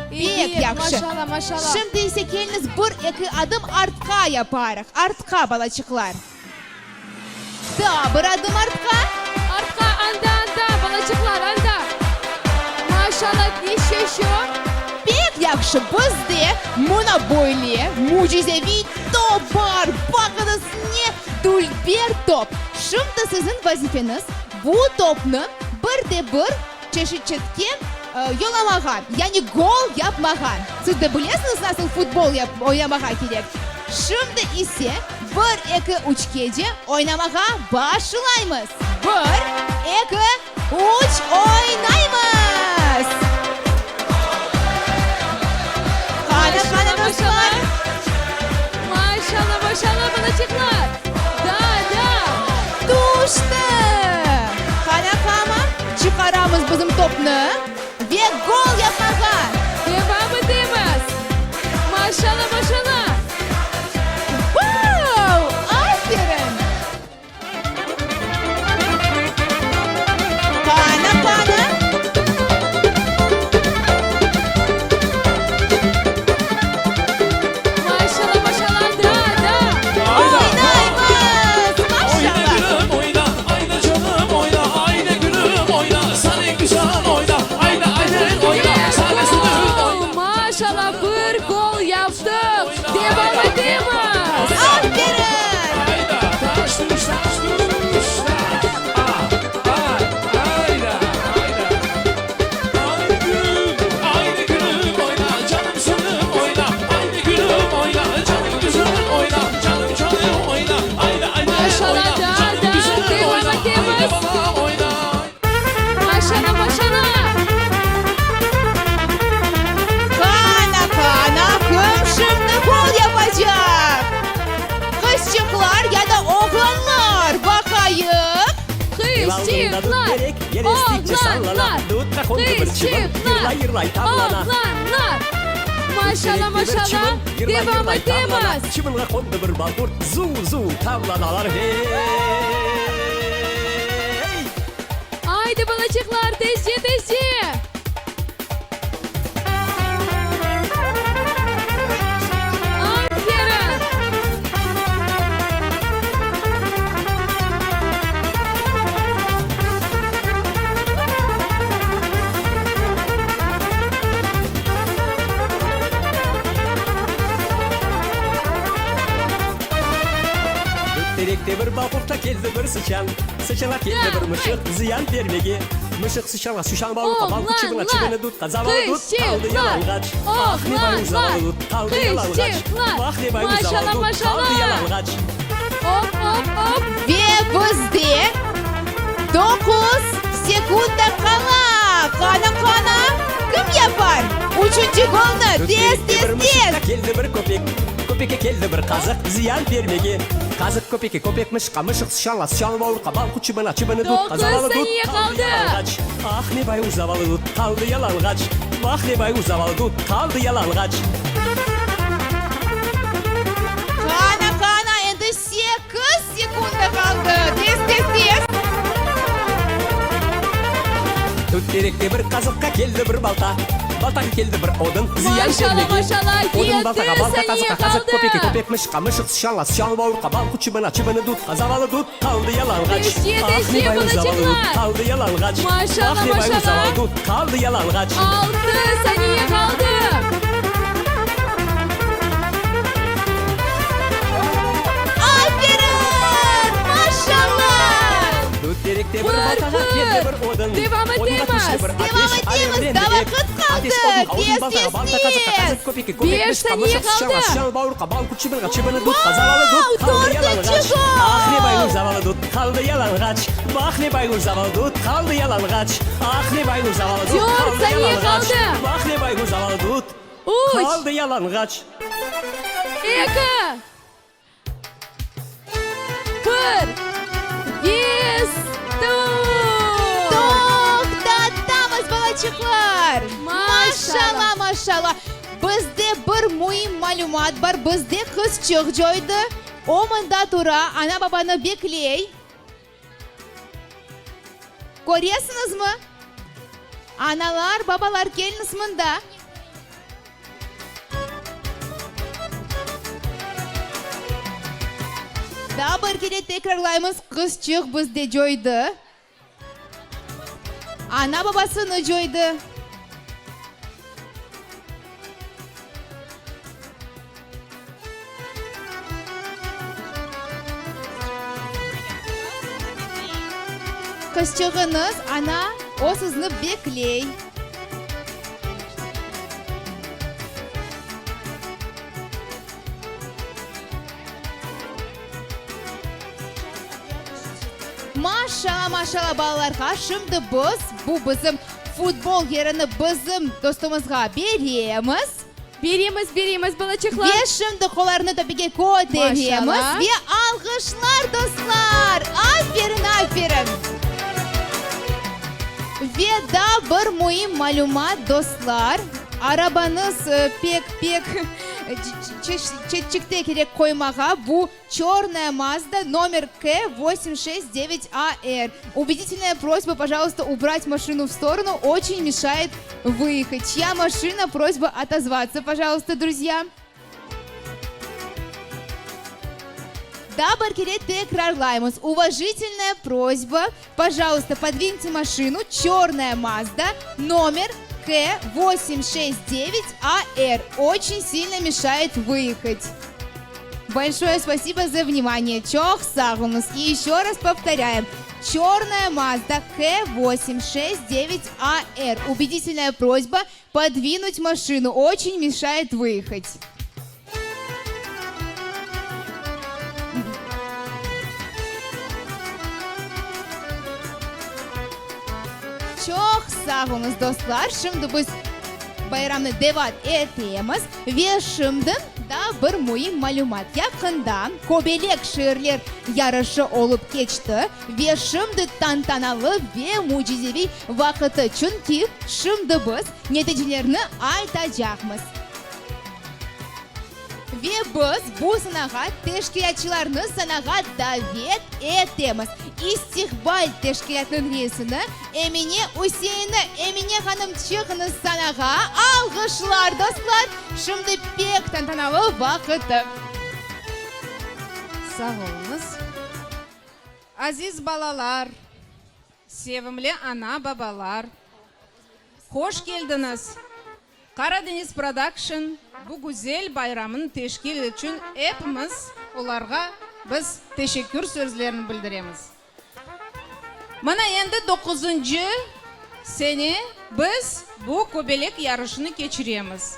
Pek yahşı! Maşalla, maşalla! Şimdi ise keliñiz bir-eki adım artqa yaparıq. Artqa, balaçıqlar! Daa bir adım artqa. Artqa, anda, anda, balaçıqlar, anda. Maşallah, еще, еще. Pek yahşı, bizde mına böyle mücizeviy top bar. Baqıñız, ne dülber top. Şimdi siziñ vazifeñiz, bu topnı bir de bir çeşit çetke yollamağa, yani gol yapmağa. Siz de bilesiñiz, nasıl futbol oynamağa kerek. Şimdi ise bir, eki, üçkece oynamağa başlaymız. Bir, eki, üç, oynaymız! Qana, qana, dostlar! Maşallah, maşallah, balaçıqlar! Da, da! Tüşti! Qana, qama, çıqaramız bizim topnı ve gol yapmağa! Devam etemiz! Maşallah, maşallah! Vau! Aferin! Qana, qana! Maşallah, maşallah, da, da! Oynaymız! Maşallah! Gol! Maşallah, bir gol yaptıq! Devam etemiz! Aferin! Maşallah, da, da, devam etemiz! Maşallah, maşallah! Qana, qana, kim şimdi gol yapacaq? Qızçıqlar ya da oğlanlar? Baqayıq. Qızçıqlar, oğlanlar, qızçıqlar, oğlanlar! Maşallah, maşallah, devam etemiz! Aydı, balaçıqlar, tezce, tezce! Aferin! Terekte bir balqurtqa keldi bir sıçan, Sıçanğa keldi bir mışıq zıyan bermege. Mışıq sıçanğa, sıçan balqurtqa, balqurt çıbınğa, çıbını dutqa, zavallı dut qaldı yalanğaç. Ah, ne bayğuş zavallı dut qaldı yalanğaç. Vah, ne bayğuş zavallı dut qaldı yalanğaç. Ve bizde doquz sekunda qala. Qana, qana, kim yapar üçünci golnı? Tez, tez, Bir tez! mışıqqa keldi bir köpek, Köpekke keldi bir qazıq ziyan bermege. Qazıq köpekke, köpek mışıqqa, mışıq sıçanğa, sıçan bavurqa, balqurt çıbınğa, çıbını dutqa, Doquz zavalı dut saniye qaldı qaldı. yalanğaç. Ah, ne bayğuş zavalı dut qaldı yalanğaç. Vah, ne bayğuş zavalı dut qaldı yalanğaç. Qana, qana, endi sekiz sekunda qaldı. Tez, tez, tez! Tut terekte bir qazıqqa keldi bir balta, Baltağa keldi bir odun ziyan Maşallah, bermege. maşallah, Odunğa. Odun baltağa, Yedi balta saniye qazıqqa, qazıq qaldı. köpekke, köpek mışıqqa, mışıq sıçanğa, sıçan bavurqa, bavur çıbına, çıbını dutqa, zavallı dut qaldı yalanğaç. Tezce, Ah, ne tezce, bayğuş zavallı dut balaçıqlar. qaldı yalanğaç. Maşallah, Ah, ne bayğuş maşallah. zavallı dut qaldı yalanğaç. Altı saniye qaldı. Aferin! Maşallah! Dut terekte bir Bir, baltağa, bir. yerde bir odun. Devam Odunğa etemiz. tüşti bir Devam ateş, etemiz. alevlendi Daa ev. vaqıt qaldı. Ateş odunğa, odun Tez, baltağa, tez, balta qazıqqa, tez. qazıq köpekke, köpek Beş mışıqqa, saniye mışıq sıçanğa, qaldı. sıçan bavurqa, bavur çıbınğa, çıbını dutqa, zavallı dut Vau, qaldı yalanğaç. dörtünci gol! Ah, ne bayğuş zavallı dut qaldı yalanğaç. Vah, ne bayğuş zavallı dut qaldı yalanğaç. Ah, ne bayğuş zavallı dut Dört qaldı saniye yalanğaç. qaldı. Vah, ne bayğuş zavallı dut Üç. qaldı yalanğaç. Eki. Bir. Ve stop! Toqtatamız, balaçıqlar! Maşallah. Maşallah, maşallah! Bizde bir müim malümat bar, bizde qızçıq coydı. O mında tura, ana-babanı bekley. Köresiñizmi? Analar, babalar, keliñiz mında. Daa bir kere tekrarlaymız, qızçıq bizde coydı. Ana-babasını coydı. Qızçığıñız, ana, o sizni bekley. Maşala, maşala, balalarğa, şimdi biz bu bizim futbol yerini bizim dostumızğa beremiz. Beremiz, beremiz, balaçıqlar. Ve şimdi qollarını töpege köteremiz Maşala. ve alğışlar, dostlar! Aferin, aferin! Ve daa bir müim malümat, dostlar, arabañız pek, pek çetçikte kerek qoymağa, bu çörnaya Mazda, nomer K vosim şest devet AR. Ubeditelnaya prosba, pojaluysta, ubrat maşinu v storonu, oçen meşayet vıehat. Çya maşina, prosba otozvatsa, pojaluysta, druzya. Daa bir kere tekrarlaymız, uvajitelnaya prosba, pojaluysta, podvinte maşinu, çörnaya Mazda, nomer K vosim şest devet AR, oçen silno meşayet vıehat. Bolşoye spasibo za vnimaniye, çoq sağ oluñız. I eşö raz povtorâyım, çörnaya Mazda K vosim şest devet AR, ubeditelnaya prosba podvinut maşinu, oçen meşayet vıehat. Çoq sağ oluñız, dostlar. Şimdi biz bayramnı devam etemiz. Ve şimdi daa bir müim malümat. Yaqında Kobelek şiirler yarışı olıp keçti ve şimdi tantanalı ve mücizeviy vaqıtı, çünki şimdi biz neticelerni aytacaqmız. Ve biz bu sanağa teşkilâtçılarnı sanağa davet etemiz. İstiqbal teşkilâtınıñ reisini Emine Üseinni. Emine hanım, çıqıñız sanağa. Alğışlar, dostlar! Şimdi pek tantanalı vaqıtı. Sağ oluñız. Aziz balalar, sevimli ana-babalar, hoş keldiñiz! Karadeniz Production bu güzel bayramnı teşkil içün epimiz olarğa biz teşekkür sözlerini bildiremiz. Mına endi doquzıncı sene biz bu köbelek yarışını keçiremiz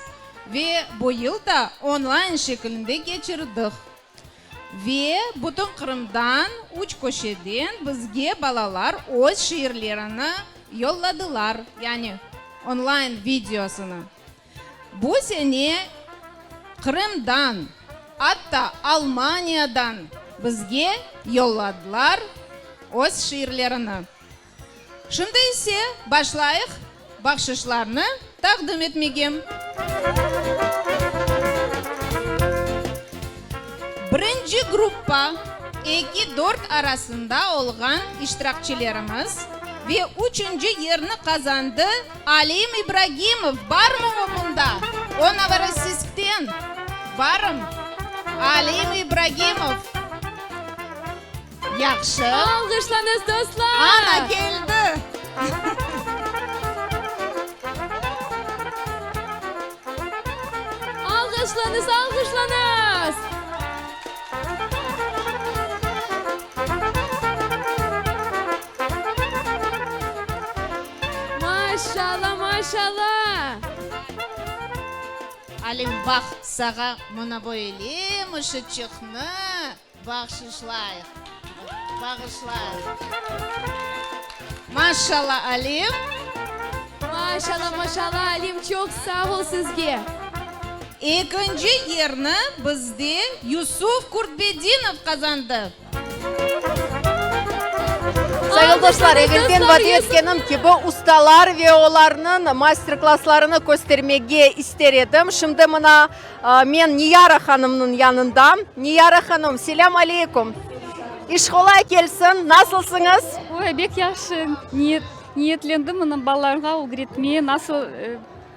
ve bu yıl da online şekilinde keçirdik. Ve bütün Qırımdan, üç köşeden bizge balalar öz şiirlerini yolladılar, yani online videosını. Bu sene Qırımdan, atta Almaniyadan bizge yolladılar öz şiirlerini. Şimdi ise başlayıq bahşışlarnı taqdim etmege. Birinci gruppa, eki, dört arasında olğan iştirakçilerimiz ve üçünci yerni qazandı Alim İbragimov, barmı o mında? O Novorossiyskten barım Alim İbragimov. Yahşı. Alğışlañız, dostlar! Ana, keldi! Alğışlañız, alğışlañız! Maşalla, maşalla! Alim, baq, sağa mına böyle mışıçıqnı bağşışlayıq, bağışlayıq. Maşalla, Alim! Maşalla, maşalla, Alim, çoq sağ ol sizge! Ekinci yerni bizde Yusuf Kurtbedinov qazandı. Sayğılı dostlar, evelden vade etkenim kibi, ustalar ve olarnıñ master-klasslarını köstermege ister edim. Şimdi mına men Niyara hanımnıñ yanındam. Niyara hanım, selâm aleykum! İş qolay kelsin, nasılsıñız? Oy, bek yahşı. Niyetlendim mına balalarğa ögretmeye, nasıl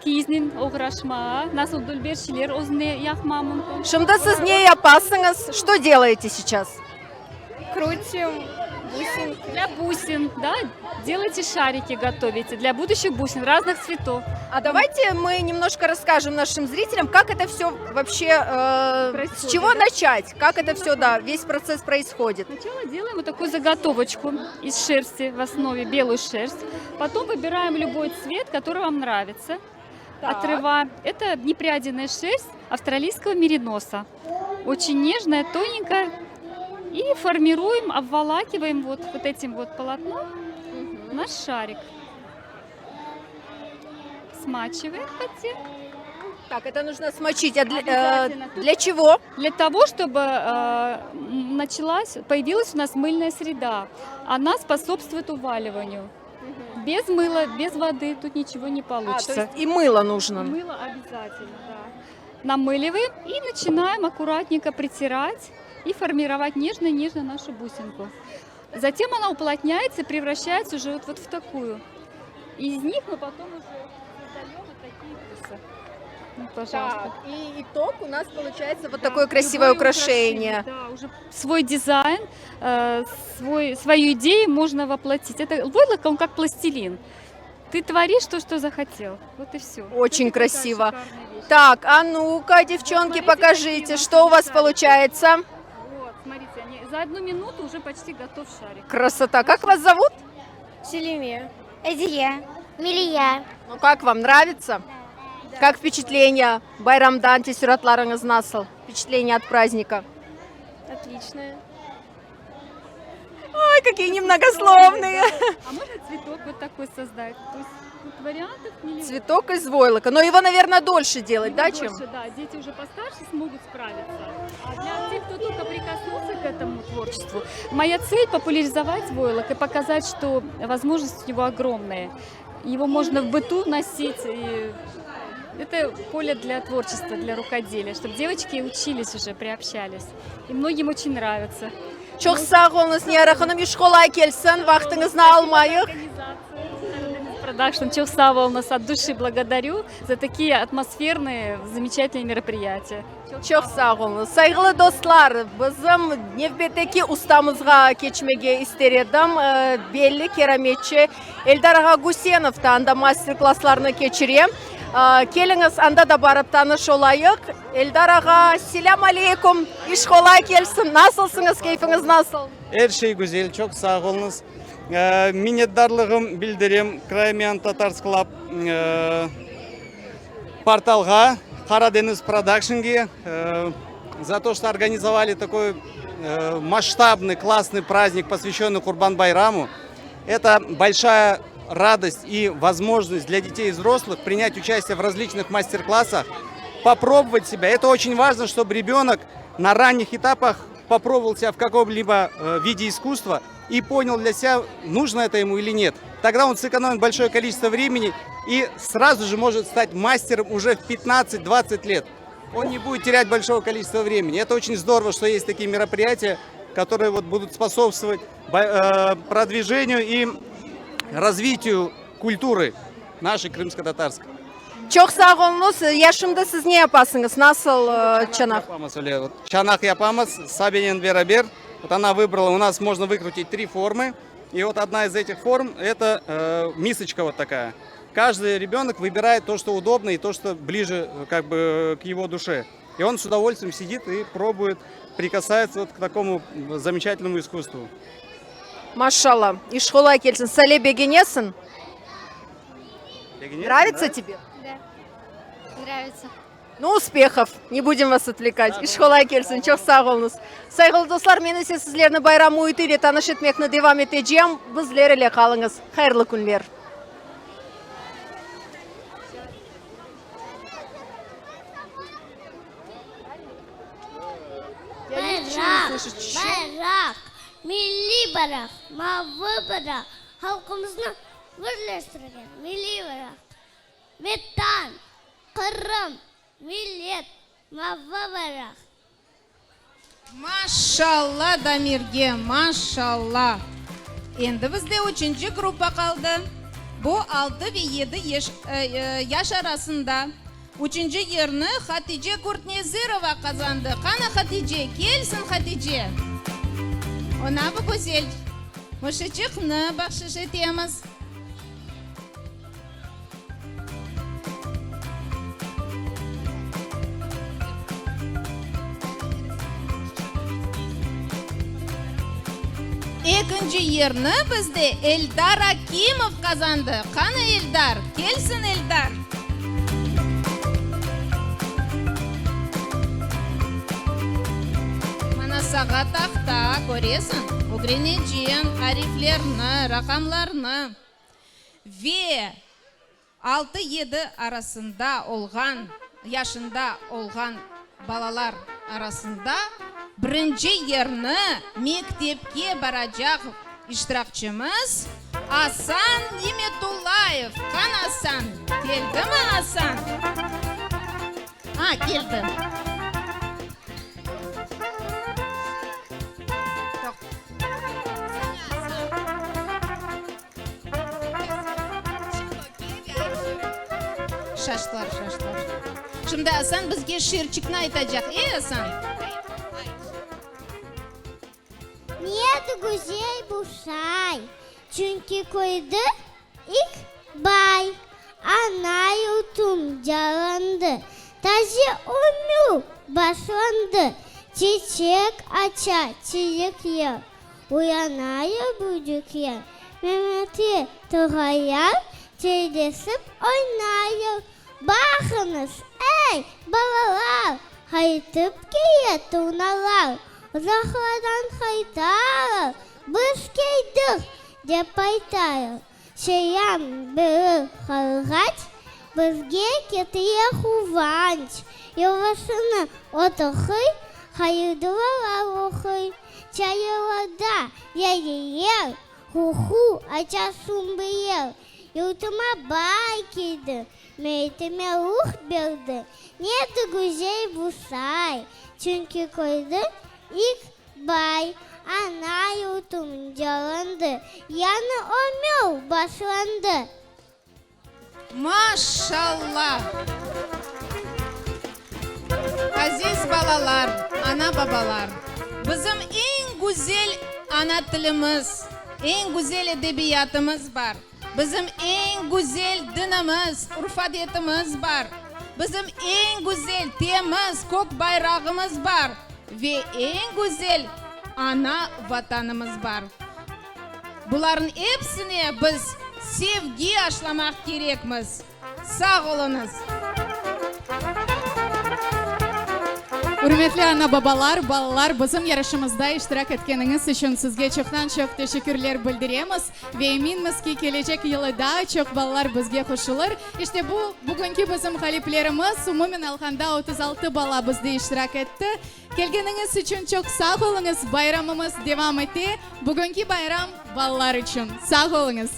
Kiyiznen oğraşmağa, nasıl dülber şeyler özüne yaqma mümkün. Şimdi siz ne yapasıñız? Что делаете сейчас? Крутим бусинки. Для бусин, да? Делаете шарики, готовите для будущих бусин разных цветов. А давайте мы немножко расскажем нашим зрителям, как это все вообще, э, с чего начать, как это все, да, весь процесс происходит. Сначала делаем вот такую заготовочку из шерсти в основе, белую шерсть. Потом выбираем любой цвет, который вам нравится. Так. Отрываем. Это непряденная шерсть австралийского мериноса. Очень нежная, тоненькая. И формируем, обволакиваем вот, вот этим вот полотном угу. наш шарик. Смачиваем в Так, это нужно смочить. А для, э, для чего? Для того, чтобы э, началась, появилась у нас мыльная среда. Она способствует уваливанию. Без мыла, без воды тут ничего не получится. А, то есть и мыло нужно? Мыло обязательно, да. Намыливаем и начинаем аккуратненько притирать и формировать нежно-нежно нашу бусинку. Затем она уплотняется и превращается уже вот, вот в такую. Из них мы потом уже создаем вот такие бусы. Ну, пожалуйста. Так, и итог у нас получается вот да, такое красивое украшение. украшение. Да, уже свой дизайн, э, свой, свою идею можно воплотить. Это войлок, он как пластилин. Ты творишь то, что захотел. Вот и все. Очень вот красиво. Так, а ну-ка, девчонки, вот, смотрите, покажите, что у вас получается. Вот, смотрите, они за одну минуту уже почти готов шарик. Красота. Как вас зовут? Селиме. Эдия. Милия. Ну как вам, нравится? Да. Как впечатление? Bayramdan teessuratlarıñız nasıl? Впечатление от праздника? Отличное. Ой, какие немногословные. А можно цветок вот такой создать? То есть тут вариантов миллион. Цветок из войлока. Но его, наверное, дольше делать, его да, дольше, чем? Да, дети уже постарше смогут справиться. А для тех, кто только прикоснулся к этому творчеству, моя цель популяризовать войлок и показать, что возможности у него огромные. Его можно в быту носить. И это поле для творчества, для рукоделия, чтобы девочки учились уже, приобщались. И многим очень нравится. Çoq sağ oluñız, Niyara hanım, iş qolay kelsin, vaqtıñıznı almayıq. Продакшн, çoq sağ oluñız, от души благодарю за такие атмосферные, замечательные мероприятия. Çoq sağ oluñız. Sayğılı dostlar, bizim nevbetteki ustamızğa keçmege ister edim. Belli kerametçi Eldar ağa Güsenov da anda master-klasslarnı keçire. Keliñiz, anda da barıp tanış olayıq. Eldar ağa, selâm aleykum! İş qolay kelsin! Nasılsıñız, keyfiñiz nasıl? Er şey güzel, çoq sağ oluñız. Minnetdarlığım bildirem Crimean Tatars Club portalğa, Qara Deñiz Productionge za to, что организовали такой масштабный, классный праздник, посвященный Курбан-Байраму. Это большая радость и возможность для детей и взрослых принять участие в различных мастер-классах, попробовать себя. Это очень важно, чтобы ребенок на ранних этапах попробовал себя в каком-либо виде искусства и понял для себя, нужно это ему или нет. Тогда он сэкономит большое количество времени и сразу же может стать мастером уже в 15-20 лет. Он не будет терять большого количества времени. Это очень здорово, что есть такие мероприятия, которые вот будут способствовать продвижению и развитию культуры нашей крымско-татарской. Çoq sağ oluñız. Ya şimdi siz ne yapasıñız? Nasıl çanaq? Yapamız öyle. Çanaq yapamız Sabinen beraber. Вот она выбрала, у нас можно выкрутить три формы. И вот одна из этих форм, это мисочка вот такая. Каждый ребенок выбирает то, что удобно и то, что ближе как бы к его душе. И он с удовольствием сидит и пробует, прикасается вот к такому замечательному искусству. Maşallah, iş qolay kelsin. Sale, begenesiñ? Нравится тебе? Да, нравится. Ну, успехов! Не будем вас отвлекать. İş qolay kelsin, çoq sağ oluñız. Sayğılı dostlar, men ise sizlerni bayram müiti ile tanış etmekni devam etecem. Bizler ile qalıñız. Hayırlı künler! Bayraq, bayraq, milliy bayraq, mavı bayraq, halqımıznı birleştirgen milliy bayraq. Vetan, Qırım, millet, mavı bayraq. Maşalla Damirge, maşalla! Endi bizde üçünci gruppa qaldı. Bu altı ve yedi yaş arasında. Üçünci yerni Hatice Kurtnezirova qazandı. Qana Hatice, kelsin Hatice! Oña bu güzel mışıçıqnı bahşış etemiz. Ekinci yerni bizde Eldar Akimov qazandı. Qana Eldar? Kelsin Eldar! Mana sağa tahta, köresiñ, ögreneceñ ariflerni, raqamlarnı. Ve altı-yedi arasında olğan yaşında olğan balalar arasında birinci yerni mektepke baracaq iştirakçimiz Asan Nimetullayev. Qana Asan? Keldimi Asan? A, keldi. Şaştılar, şaştılar. Şimdi Asan bizge şiirçikni aytacaq, e, Asan? Niyet güzel bu say, çünki köyde ilk bay. Ana yurtum canlandı, taze ömür başlandı, çiçek aça çilekler. Uyanayıq büyükler, Memetli toğaylar Çeyleşip oynayıq. Baqıñız, ey, balalar, Qaytıp kele turnalar, Uzaqlardan qaytalar, Biz keldik, dep aytayıq. Selâm berip qarğaç, Bizge ketire quvanç. Yuvasını ot oquy, Hayır dualar oquy. Çayırlarda lâleler, Hu-hu aça sumbiler. Yurtıma baar keldi, Meytime ruh berdi. Ne de güzel bu say, Çünki kördim ilk Bay, ana yurtum canlandı, Yañı ömür başlandı. Maşalla! Aziz balalar, ana-babalar, bizim eñ güzel ana tilimiz, eñ güzel edebiyatımız bar. Bizim eñ güzel dinimiz, urf-adetimiz bar. Bizim eñ güzel, temiz kök bayrağımız bar ve eñ güzel ana Vatanımız bar. Bularnıñ epsine biz sevgi aşlamaq kerekmiz. Sağ oluñız! Ürmetli ana-babalar, balalar, bizim yarışımızda iştirak etkeniñiz içün sizge çoqtan-çoq teşekkürler bildiremiz ve eminmiz ki, kelecek yılı daa çoq balalar bizge qoşulır. İşte bu, bugünki bizim ğaliplerimiz, umumen alğanda 36 bala bizde iştirak etti. Kelgeniñiz içün çoq sağ oluñız, bayramımız devam ete. Bugünki bayram balalar içün. Sağ oluñız!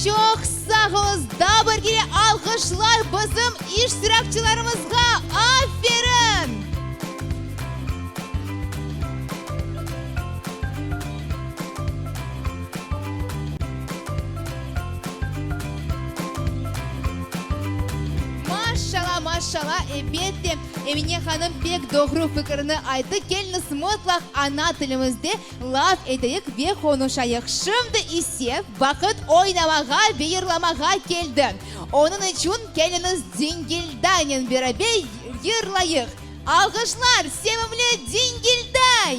Çoq sağ oluñız! Daa bir kere alğışlar bizim iştirakçılarımızğa! Aferin! Maşşala, ebet de, Emine hanım pek doğru fikirini ayttı, keliñiz mıtlaq ana tilimizde laf eteyik ve qonuşayıq. Şimdi ise vaqıt oynamağa ve yırlamağa keldi. Onıñ içün keliñiz Dingildaynen beraber yırlayıq. Alğışlar, sevimli Dingilday!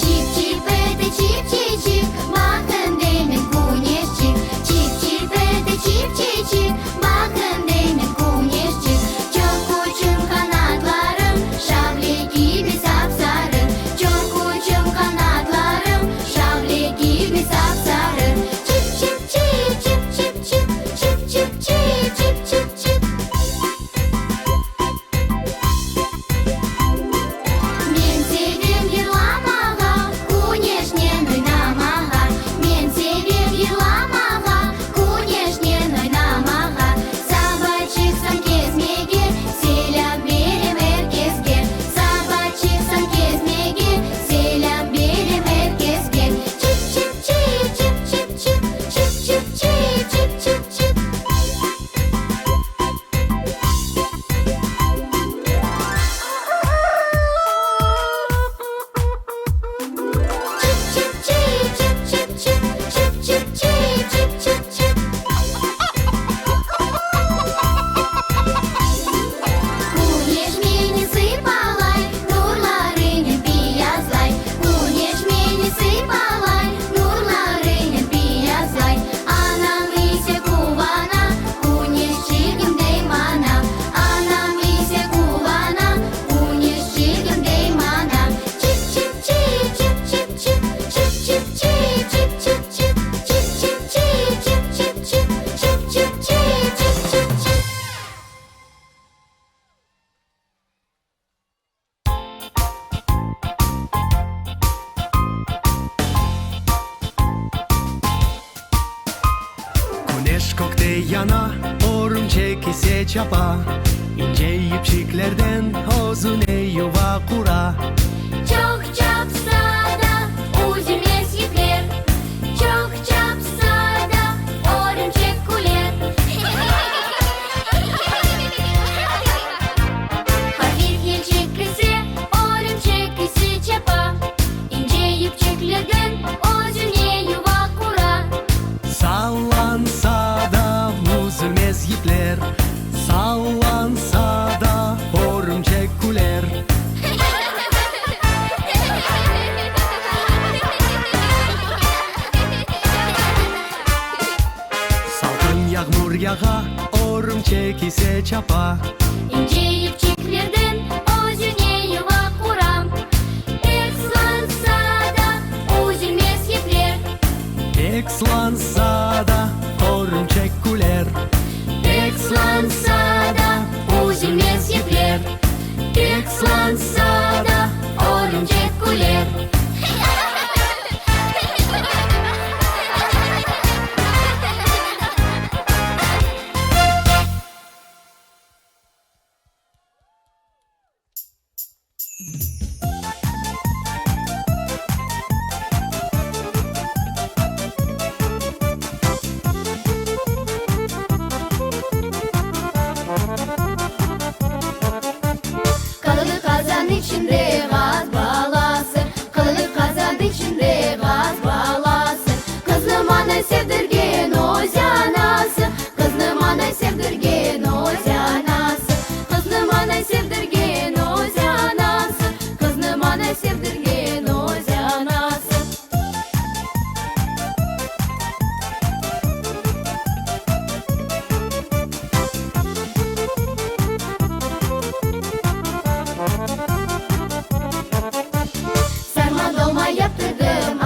Çip-çip ete, çip-çi-çip, baqın deymen küneşçik. Çip-çip ete, çip-çi-çip, baqın deymen küneşçik. Çoq uçun qanatlarım, şavle kibi sap-sarı. Çoq uçun qanatlarım, şavle kibi sap-sarı. Çip-çip-çip, çip-çip-çip, çip-çip-çip, çip-çip-çip. Men sevem yırlamağa, küneşnen oynamağa. Men sevem yırlamağa, küneşnen oynamağa. Saba çıqsam kezmege, selâm berem er keske. Saba çıqsam kezmege, selâm berem er keske. Çip-çip-çip, çip-çip-çip, çip-çip-çip, çip-çip-çip. Çip-çip-çip, çip-çip-çip, çip-çip-çip, çip-çip-çip. Küneş meni sıypalay, nurlarınen piyazlay. Küneş meni sıypalay, nurlarınen piyazlay. Anam ise quvana, küneşçigim dey maña. Anam ise quvana, küneşçigim dey maña. Çip-çip-çip, çip-çip-çip, çip-çip-çip, çip-çip-çip, çip-çip-çip, çip-çip-çip, çip-çip-çip, çip-çip-çip. Küneş kökte yana, örümçek ise çapa, İnce yipçiklerden özüne yuva qura. Çoq çapsa da üzülmez yipler, Çoq çapsa da örümçek küler. Hafif yelçik ese, örümçek ise çapa, İnce yipçiklerden özüne yuva qura. Sallansa da üzülmez yipler, Sallansa da örümçek küler. Salqın yağmur yağa, örümçek ise çapa. İnce yipçiklerden özüne yuva qura. Pek sılansa da üzülmez yipler. Pek sılansa da örümçek küler. Pek sılansa da üzülmez yipler. Pek sılansa da örümçek küler. Qılılı qazan içinde ğaz balası, Qılılı qazan içinde ğaz balası. Qıznı maña sevdirgen öz anası, Qıznı maña sevdirgen öz anası. Qıznı maña sevdirgen öz anası, Qıznı maña sevdirgen öz anası. Sarma dolma yaptırdım.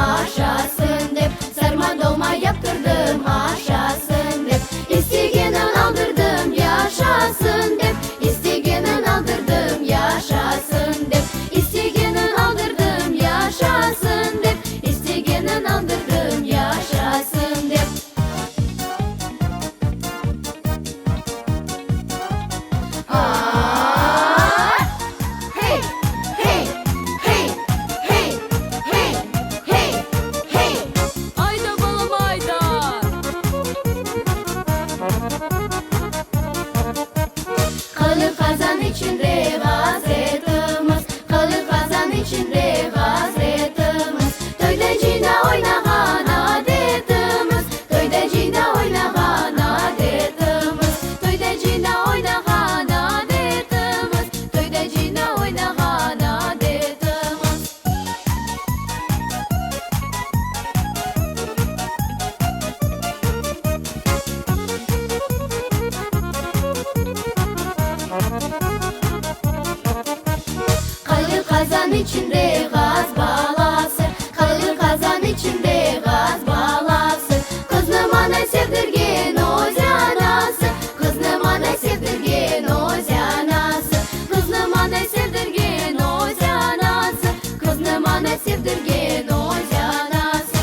içinde ğaz balası. Qıznı maña sevdirgen öz anası, Qıznı maña sevdirgen öz anası. Qıznı maña sevdirgen öz anası, Qıznı maña sevdirgen öz anası.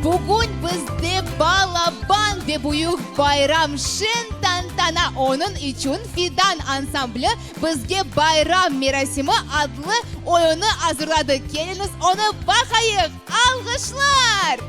Bugün bizde balaban ve büyük bayram, şeñ tantana, onıñ içün Fidan ansambli bizge Bayram merasimi adlı oyunı azırladı. Keliñiz, onı baqayıq! Alğışlar!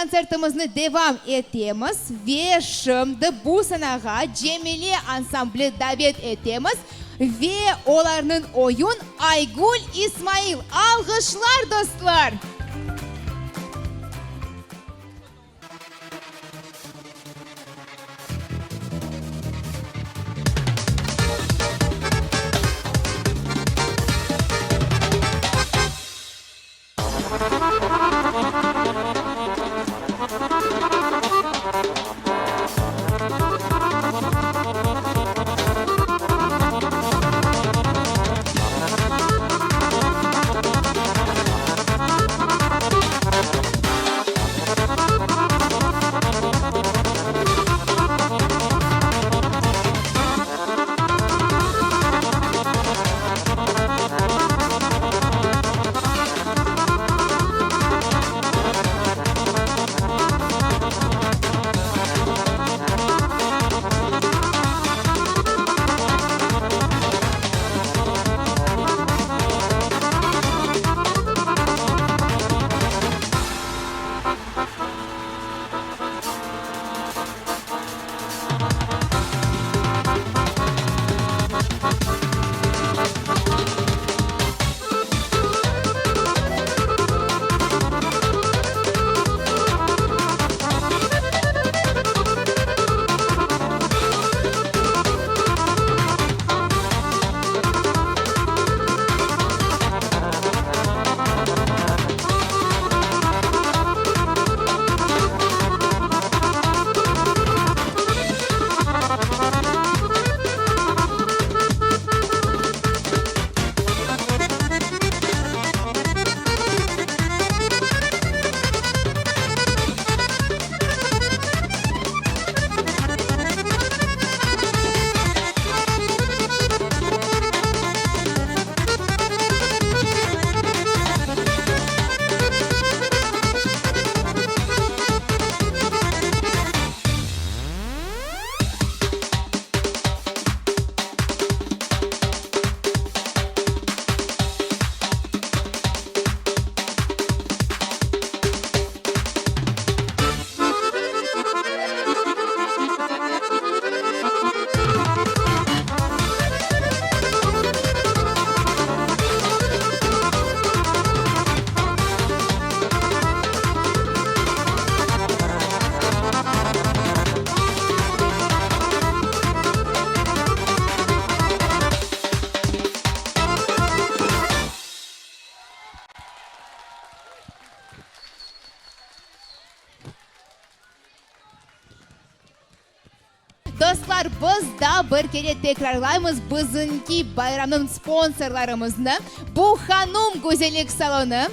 kontsertimizni devam etemiz ve şimdi bu sanağa Cemile ansambli davet etemiz ve olarnıñ oyun Aygül İsmail. Alğışlar, dostlar! Dostlar, biz daa bir kere tekrarlaymız bizimki bayramnıñ sponsorlarımıznı, bu Hanum güzellik salonı,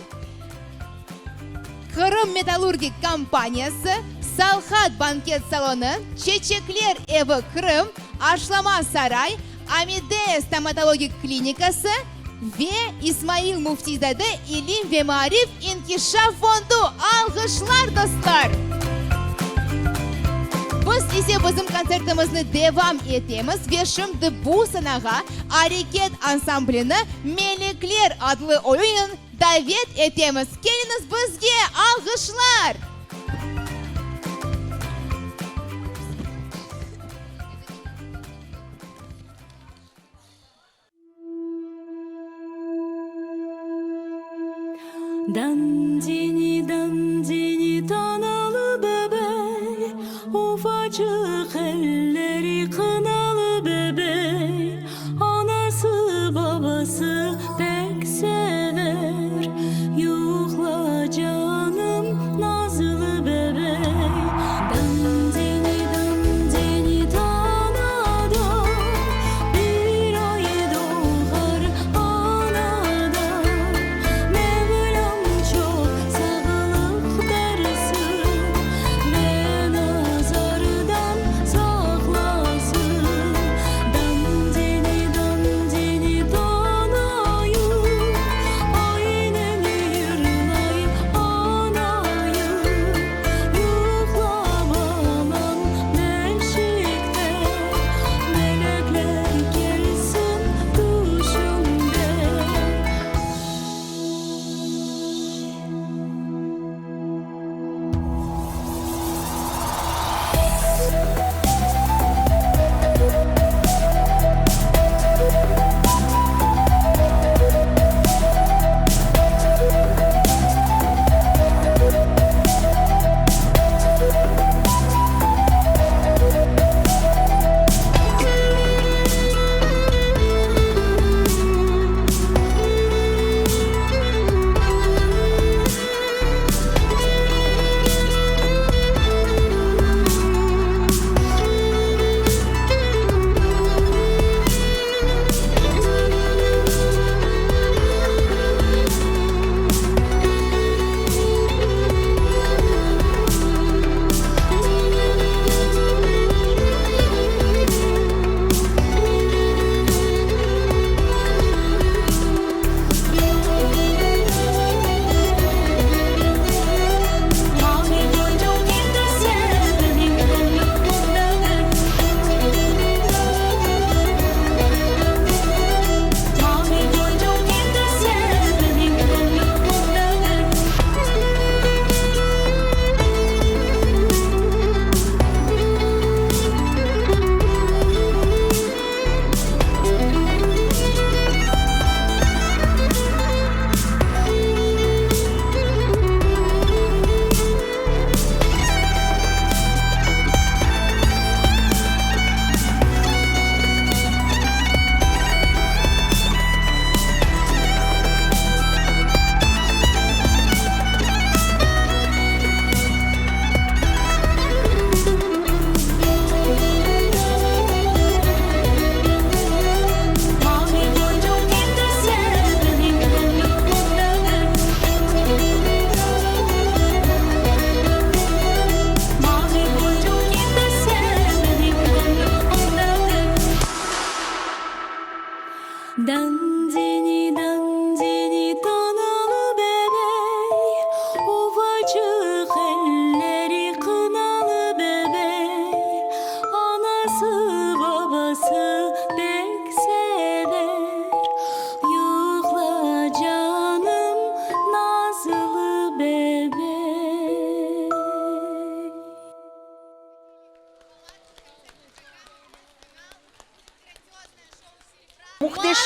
Qırım metallurgik kompaniyası, Salhat banket salonı, Çeçekler evi Krım, Aşlama saray, Amide stomatologik klinikası ve İsmail Müftizade ilim ve maarif inkişaf fondu. Alğışlar, dostlar! Biz ise bizim kontsertimizni devam etemiz ve şimdi bu sanağa Areket ansamblini Melekler adlı oyunınen davet etemiz. Keliñiz bizge, alğışlar! Dandini, dandini, tanalı bebek, Ufacıq elleri qınalı bebek, Anası, babası pek sever, Yuqla, canım, nazlı bebek. Dandini, dandini, tanada, Bir ay doğar anada, Mevlam çoq sağlıq berer.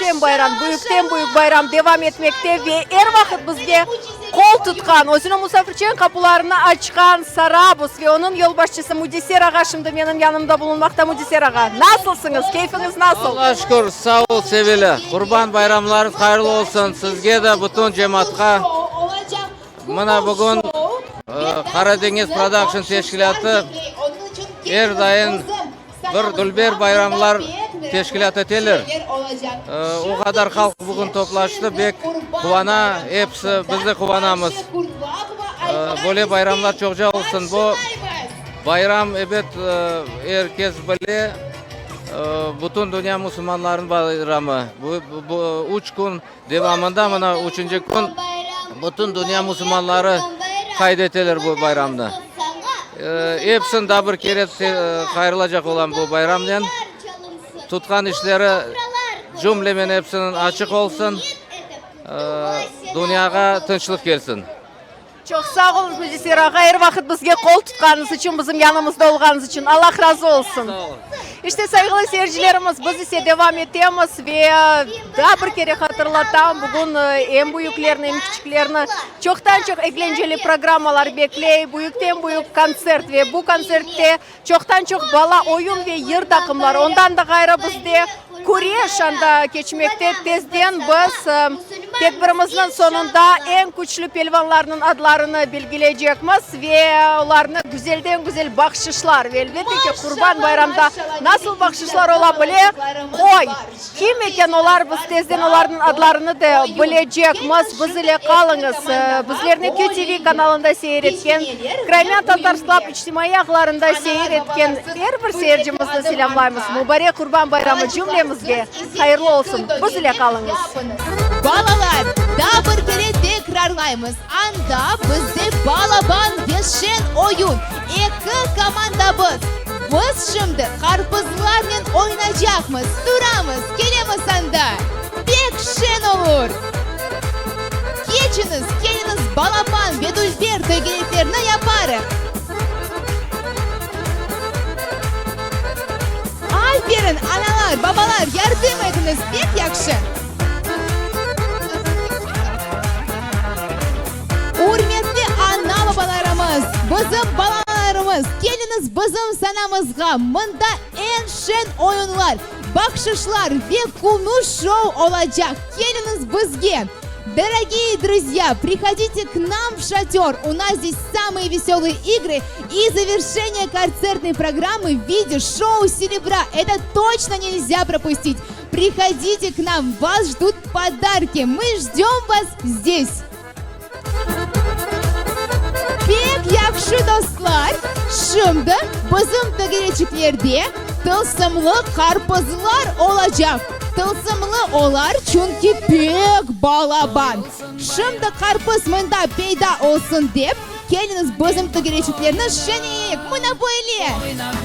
şeñ bayram, büyükten büyük bayram devam etmekte ve er vaqıt bizge qol tutqan, özüniñ musafirçen qapularını açqan Sarabuz ve onıñ yolbaşçısı Müdeser ağa şimdi menim yanımda bulunmaqta. Müdeser ağa, nasılsıñız, keyfiñiz nasıl? Allağa şükür, sağ ol, Sevilâ. Qurban bayramlarıñız hayırlı olsun, sizge de, bütün cemaatqa. Mına bugün Qaradeñiz Production teşkilâtı er daim bir dülber bayramlar teşkilât eteler. O qadar halq bugün toplaştı, bek quvana episi, biz de quvanamız. Böyle bayramlar çoqca olsun. Bu bayram, ebet, er kes bile, bütün dünya musulmanlarınıñ bayramı. Bu üç kün Devamında mına üçünci kün bütün dünya musulmanları qayd eteler bu bayramnı. Episini daa bir kere hayırlacaq olam bu bayramnen. Tutqan işleri cümlemen episiniñ açıq olsun, dünyağa tınçlıq kelsin. Çoq sağ oluñız, Müzesser ağa, er vaqıt bizge qol tutqanıñız içün, bizim yanımızda olğanıñız içün. Allah razı olsun. İşte, sayğılı seyircilerimiz, biz ise devam etemiz ve daa bir kere hatırlatam, bugün em büyüklerni, em kiçiklerni çoqtan-çoq eglenceli programmalar bekley, büyükten-büyük kontsert ve bu kontsertte Çoqtan-çoq bala oyun ve yır taqımları, ondan da ğayrı bizde küreş anda keçmekte. Tezden biz tedbirimizniñ soñunda eñ küçlü pelvanlarnıñ adlarını belgileycekmiz ve olarnı güzelden-güzel bahşışlar ve elbette ki, Qurban bayramda nasıl bahşışlar ola bile, qoy, Kim eken olar, biz tezden olarnıñ adlarını da bilecekmiz. Biz ile qalıñız. Bizlerni QTV kanalında seyir etken, Crimean Tatars Club içtimaiy ağlarında seyir etken er bir seyircimizni selâmlaymız. Mubarek Qurban bayramı cümlemizge hayırlı olsun. Biz ile qalıñız. Balalar, daa bir kere tekrarlaymız, anda bizde balaban ve şeñ oyun, eki komandamız. Biz şimdi qarpızlarnen oynacaqmız, turamız, kelemiz anda. Pek şeñ olur! Keçiñiz, keliñiz, balaban ve dülber tögereklerni yaparıq. Aferin, analar, babalar, yardım etiñiz, pek yahşı! Ürmetli ana-babalarımız, bizim balalarımız, keliñiz bizim sanamızğa, mında eñ şeñ oyunlar, bahşışlar ve kümüş şou olacaq, keliñiz bizge! Dorogiye druzya, prihodite k nam v şatör, u nas zdes samые veselые igры и завершение kontsертной программы в виде шоу серебра, это точно нельзя пропустить! Приходите к нам, вас ждут подарки, мы ждем вас здесь! Pek yahşı, dostlar! Şimdi bizim tögereçiklerde tılsımlı qarpızlar olacaq. Tılsımlı olar, çünki pek balaban. Şimdi qarpız mında peyda olsun dep, keliñiz bizim tögereçiklerni şeñleyik, mına böyle! Oynaymız!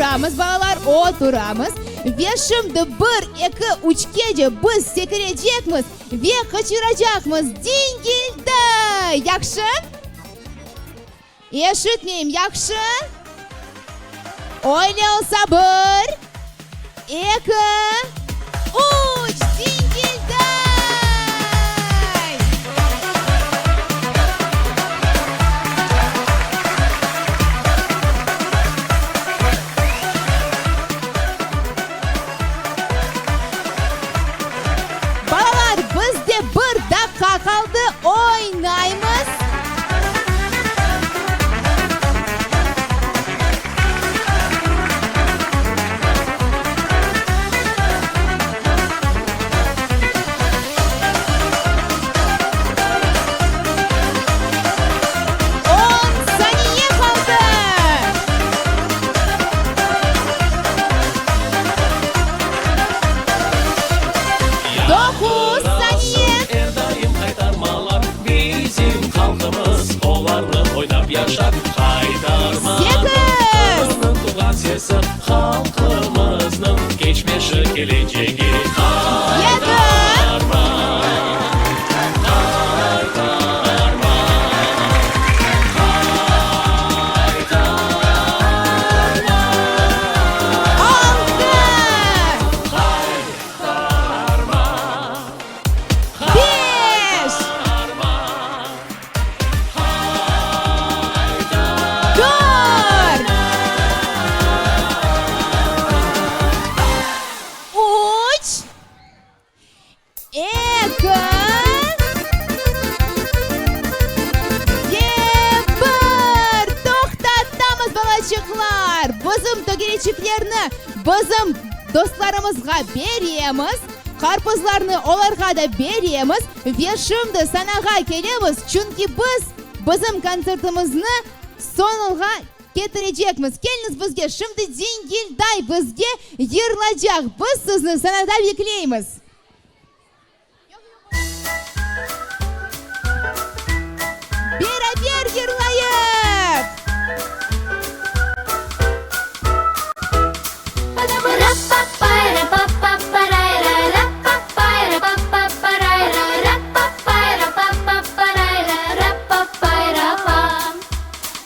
Oturamız, balalar, oturamız. Ve şimdi bir, eki, üçkece biz sekirecekmiz ve qıçıracaqmız, Dingilday! Yahşı? Eşitmeyim, yahşı? Öyle olsa bir, eki, üç, dingilday! Balalar, bizde bir daqqa qaldı, oynaymız. On saniye qaldı. Doquz saniye. Er daim qaytarmalar, bizim halqımız olarnı oynap yaşar. Qaytarma Sekiz. Qırımnıñ tuvğan sesi, halqımıznıñ keçmişi, kelecegi. Yedi. Qaytarma, qaytarma, qaytarma. Altı. Qaytarma. Beş. Dört. Üç. Eki. Ve bir. Toqtatamız, balaçıqlar. Bizim tögereçiklerni bizim dostlarımızğa beremiz. Qarpızlarnı olarğa da beremiz. Ve şimdi sanağa kelemiz, çünki biz bizim kontsertimizni soñuğa ketirecekmiz. Keliñiz bizge, şimdi Dingilday bizge yırlacaq. Biz sizni sanada bekleymiz. Beraber yırlayıq!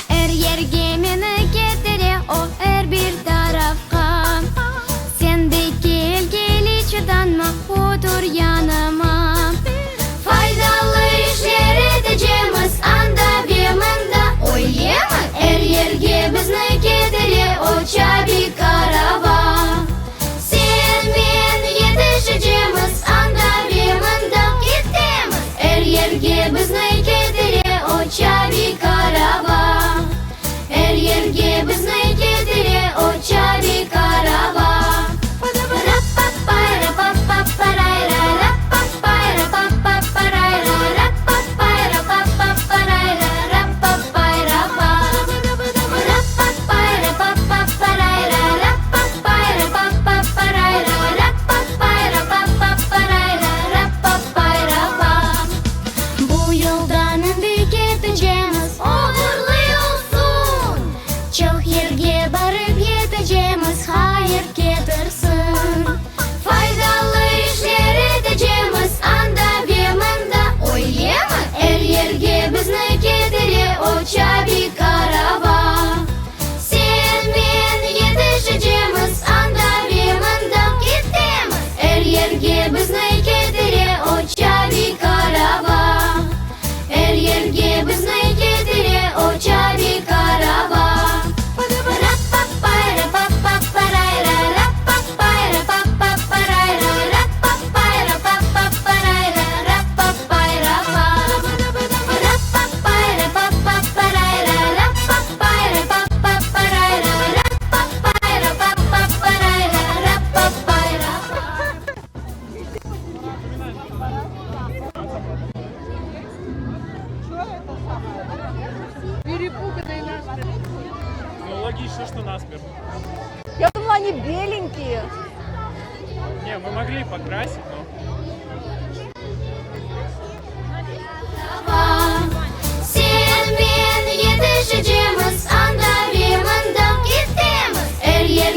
Er yerge meni ketire o, er bir tarafqa. Sen de kel, kel, iç utanma, otur yanıma. Faydalı işler etecemiz anda ve mında, öylemi? Er yerge bizni ketire o çabik araba. Sen, men yetişecemiz anda ve mında, ketemiz. Er yerge bizni ketire o çabik araba. Er yerge bizni ketire o çabik araba. Bu yoldan endi ketecemiz, oğurlı olsun. Çoq yerge barıp yetecemiz, hayır ketirsin. Faydalı işler etecemiz anda ve mında, öylemi? Er yerge bizni ketire o çabik araba. Sen, men yetişecemiz anda ve mında, ketemiz. Er yerge bizni ketire o çabik araba. Er yerge bizni ketire o çabik araba. Перепуганные насмерть. Ну, логично, что насмерть. Я думала, они беленькие. Не, мы могли покрасить, но... Sen, men yetişecemiz anda ve mında, ketemiz. Er yerge.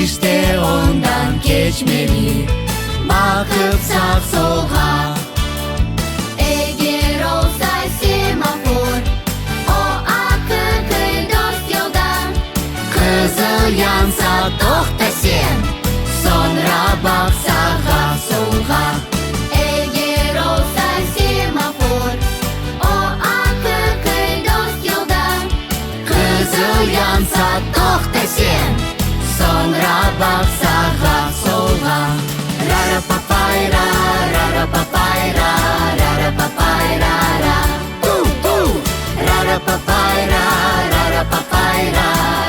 İşte ondan keçmeli, baqıp sağ-solğa. Eger olsa semafor, o aqiqiy dost yolda. Qızıl yansa toqta sen, soñra baq sağğa-solğa. Eger olsa semafor, o aqiqiy dost yolda. Qızıl yansa toqta sen, soñra baq sağğa-solğa. Ra-ra-pa-pay-ra, ra-ra-pa-pay-ra, ra-ra-pa-pay-ra-ra. Tu-tu! Ra-ra-pa-pay-ra, ra-ra-pa-pay-ra,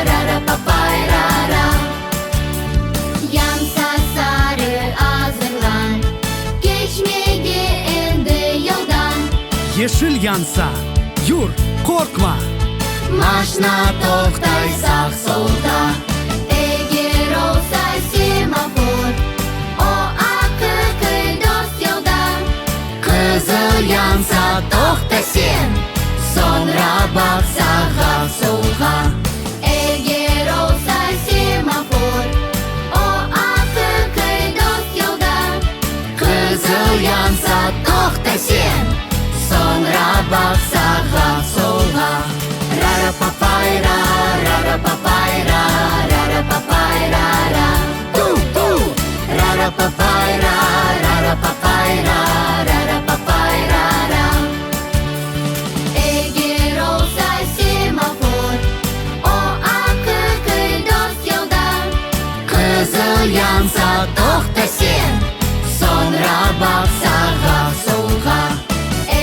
ra-ra-pa-pay-ra-ra. Yansa sarı azırlan, keçmege endi yoldan. Yeşil yansa, yur, qorqma. Maşna toqtay sağ-solda. Eger olsa semafor, o aqiqiy dost yolda. Qızıl yansa toqta sen, soñra baq sağğa-solğa. Eger olsa semafor, o aqiqiy dost yolda. Qızıl yansa toqta sen, soñra baq sağğa-solğa. Ra-ra-pa-pay-ra, ra-ra-pa-pay-ra, ra-ra-pa-pay-ra-ra. Tu-tu! Ra-ra-pa-pay-ra, ra-ra-pa-pay-ra, ra-ra-pa-pay-ra-ra. Eger olsa semafor, o aqiqiy dost yolda. Qızıl yansa toqta sen, soñra baq sağğa-solğa.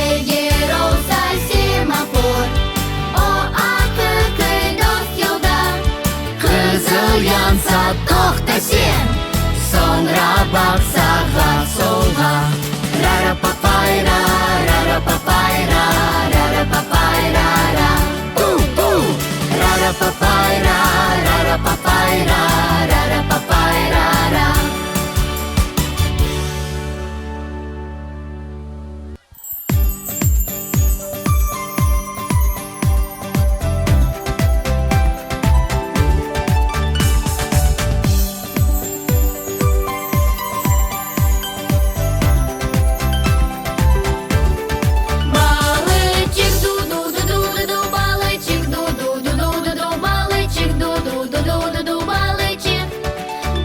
Eger olsa semafor, o aqiqiy dost yolda. Qızıl yansa toqta sen, soñra baq sağğa-solğa. Ra-ra-pa-pay-ra, ra-ra-pa-pay-ra, ra-ra-pa-pay-ra-ra. Tu-tu! Ra-ra-pa-pay-ra, ra-ra-pa-pay-ra, ra-ra-pa-pay-ra-ra. Balıçıq du-du-du-du-du-du, balıçıq du-du-du-du-du-du, balıçıq du-du-du-du-du-du, balıçıq.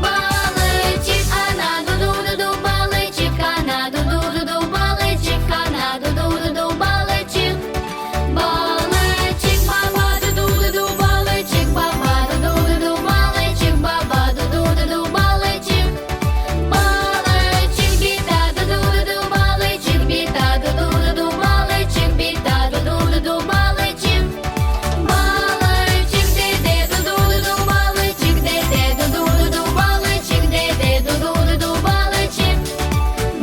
Balıçıq ana du-du-du-du, balıçıq ana du-du-du-du, balıçıq ana du-du-du-du, balıçıq. Balıçıq baba du-du-du-du, balıçıq baba du-du-du-du, balıçıq baba du-du-du-du, balıçıq. Balıçıq bita du-du-du-du, balıçıq bita du-du-du-du, balıçıq bita du-du-du-du, balıçıq. Balıçıq dede du-du-du-du, balıçıq dede du-du-du-du, balıçıq dede du-du-du-du, balıçıq.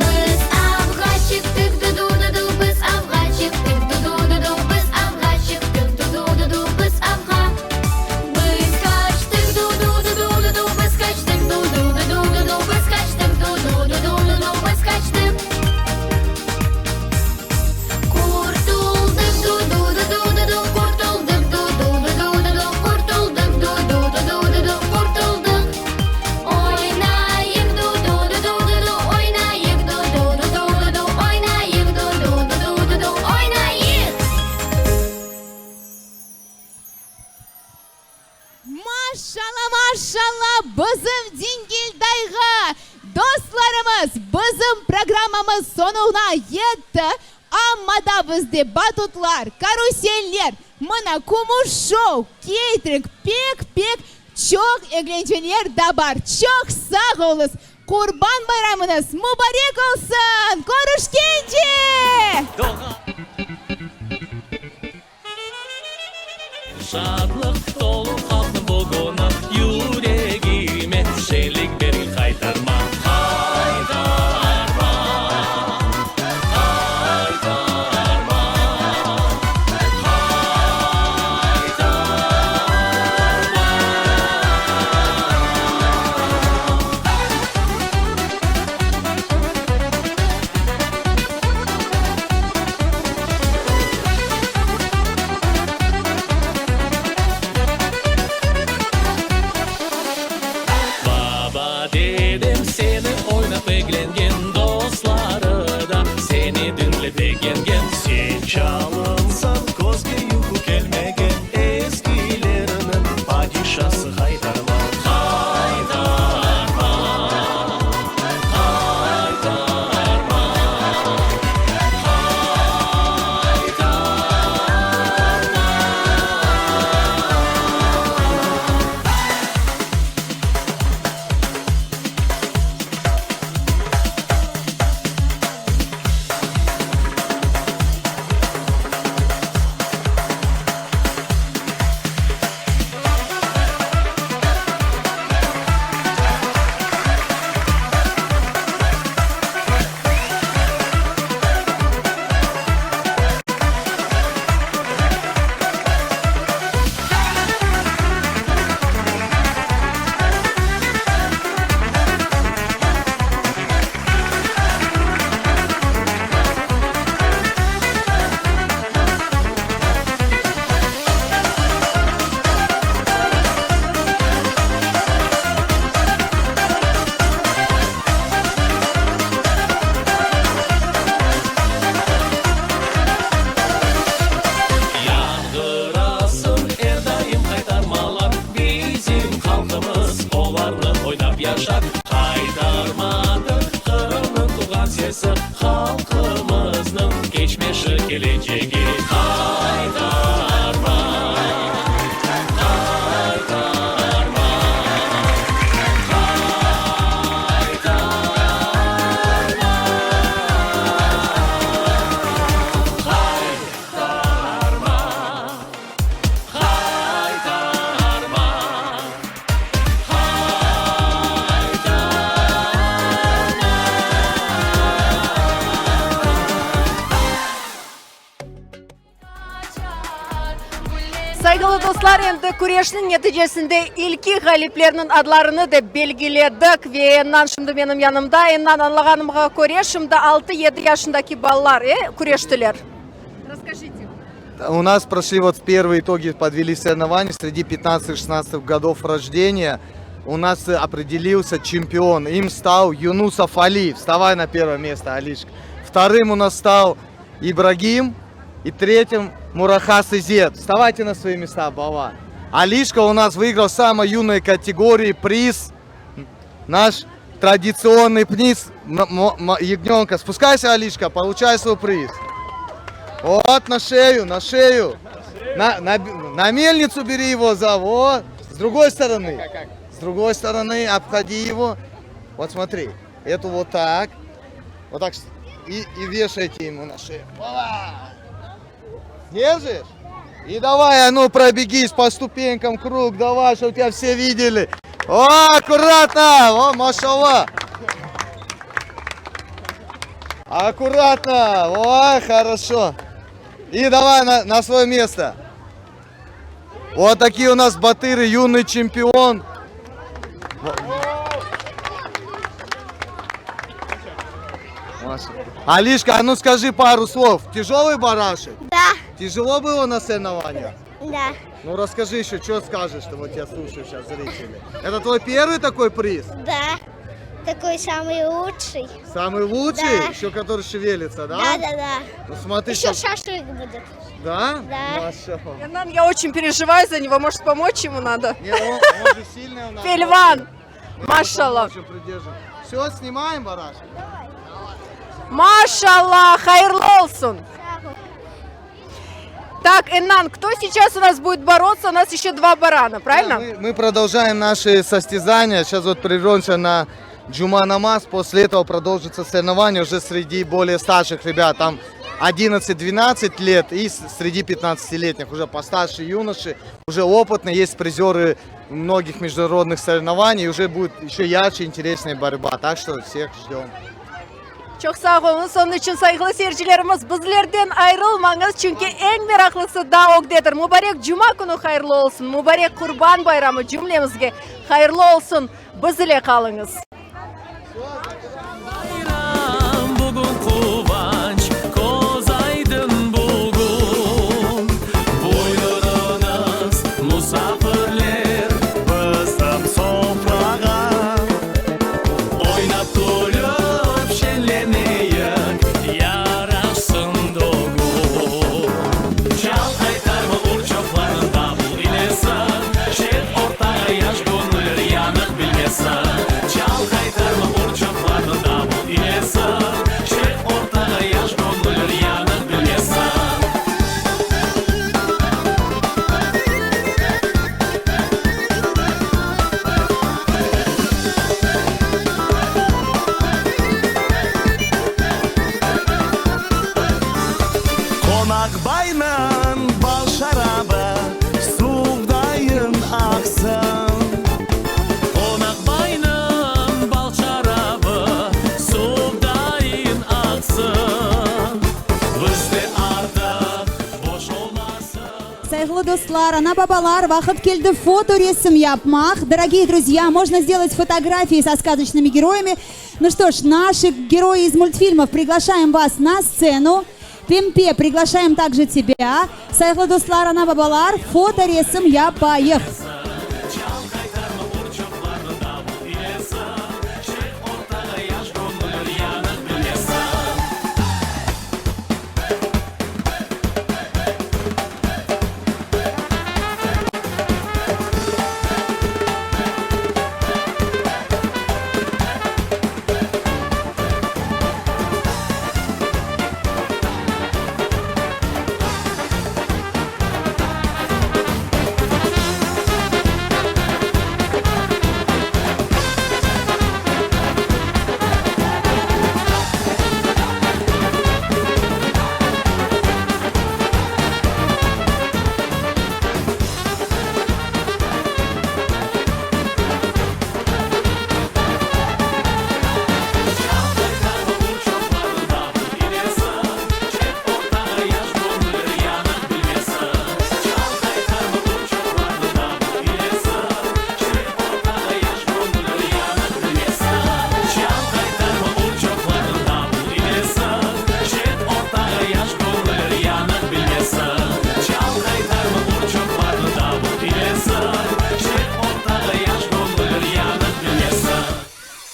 Biz avğa çıqtıq du-du-du-du, biz avğa çıqtıq du-du-du-du, biz avğa çıqtıq du-du-du-du, biz avğa. Biz qaçtıq du-du-du-du-du-du, biz qaçtıq du-du-du-du-du-du, biz qaçtıq du-du-du-du-du-du, biz qaçtıq. Qurtuldıq du-du-du-du-du-du, qurtuldıq du-du-du-du-du-du, qurtuldıq du-du-du-du-du-du, qurtuldıq. Oynayıq du-du-du-du-du-du, oynayıq du-du-du-du-du-du, oynayıq du-du-du-du-du-du, oynayıq. Maşalla, maşalla, bizim Dingildayğa! Dostlarımız, bizim programmamız soñuna yetti, amma da bizde batutlar, karuseller, mına kümüş şou, keytering, pek-pek çoq eglenceler da bar. Çoq sağ oluñız! Qurban bayramıñız mubarek olsun! Körüşkence! Şadlıq tolu halqnıñ bugüni, Yüregime şeñlik bergen qaytarma, Qaytarma, qaytarma, qaytarma. Qaytarmadır Qırımnıñ tuvğan sesi, Halqımıznıñ keçmişi, kelecegi. Qaytarma, qaytarma, qaytarma, qaytarma, qaytarma. Sayğılı dostlar, endi küreşniñ neticesinde ilki ğaliplerniñ adlarını da belgiledik ve Ennan şimdi menim yanımda. Ennan, añlağanımğa köre, şimdi altı-yedi yaşındaki balalar, e, küreştiler. Rasskajite. У нас прошли вот первые итоги, подвели соревнования среди 15-16 годов рождения. У нас определился чемпион. Им стал Юнусов Али. Вставай на первое место, Алишка. Вторым у нас стал Ибрагим. И третьим Мурахас Изет. Вставайте на свои места, Бава. Алишка у нас выиграл в самой юной категории приз. Наш традиционный приз ягненка. Спускайся, Алишка, получай свой приз. Вот, на шею, на шею. На, на, на мельницу бери его за, вот. С другой стороны. С другой стороны обходи его. Вот смотри, эту вот так. Вот так и, и вешайте ему на шею. Держишь? И давай, а ну пробегись по ступенькам круг, давай, чтобы тебя все видели. О, аккуратно! О, машалла! Аккуратно! О, хорошо! И давай на, на свое место. Вот такие у нас батыры, юный чемпион. Алишка, а ну скажи пару слов. Тяжелый барашек? Да. Тяжело было на соревнованиях? Да. Ну расскажи еще, что скажешь, что вот тебя слушают сейчас зрители. Это твой первый такой приз? Да. Такой самый лучший. Самый лучший? Да. Еще который шевелится, да? Да, да, да. Ну смотри, Еще чтоб- шашлык будет. Да? Да. Машалла. Ennan, я очень переживаю за него, может, помочь ему надо? Не, он, он же сильный у нас. Пельван! Мы его Maşalla! поможем, придержим. Все, снимаем барашек? Maşalla, hayırlı olsun! Так, Эннан, кто сейчас у нас будет бороться? У нас еще два барана, правильно? Мы, мы продолжаем наши состязания. Сейчас вот прервемся на Джума намаз. После этого продолжится соревнование уже среди более старших ребят. Там 11-12 лет и среди 15-летних уже постарше юноши, уже опытные, есть призеры многих международных соревнований, и уже будет еще ярче, интереснее борьба. Так что всех ждем. Çoq sağ oluñız. Onıñ içün sayğılı seyircilerimiz, bizlerden ayırılmañız, çünki eñ meraqlısı daa ögdedir. Mubarek cuma künü hayırlı olsun, mubarek Qurban bayramı cümlemizge hayırlı olsun. Biz ile qalıñız. Bayram bugün quvanç, köz aydın bugün. Buyurıñız, musafirler, bizim sofrağa. Oynap, külip, şeñleneyik, yaraşsın dügün. Çal qaytarma ur çoqlarnıñ davul ilesin, Şeñ ortağa yaş göñüller yanıq bilmesin. Çal qaytarma ur çoqlarnıñ davul ilesin, Şeñ ortağa yaş göñüller yanıq bilmesin. Qonaqbaynıñ bal şarabı suvdayın aqsın. Qonaqbaynıñ bal şarabı suvdayın aqsın. Bizde artıq boş olmasın. Sayğılı dostlar, ana-babalar, vaqıt keldi fotoresim yapmaq. Дорогие друзья, можно сделать фотографии со сказочными героями. Ну что ж, наши герои из мультфильмов, приглашаем вас на сцену. Пемпе, приглашаем также тебя. Sayğılı dostlar, ana-babalar, fotoresim yapayıq. Çal qaytarma ur çoqlarnıñ davul ilesin, Şeñ ortağa yaş göñüller yanıq bilmesin.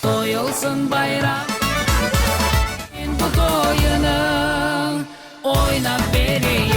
Toy olsun bayram bu toyunı oynap bereyik.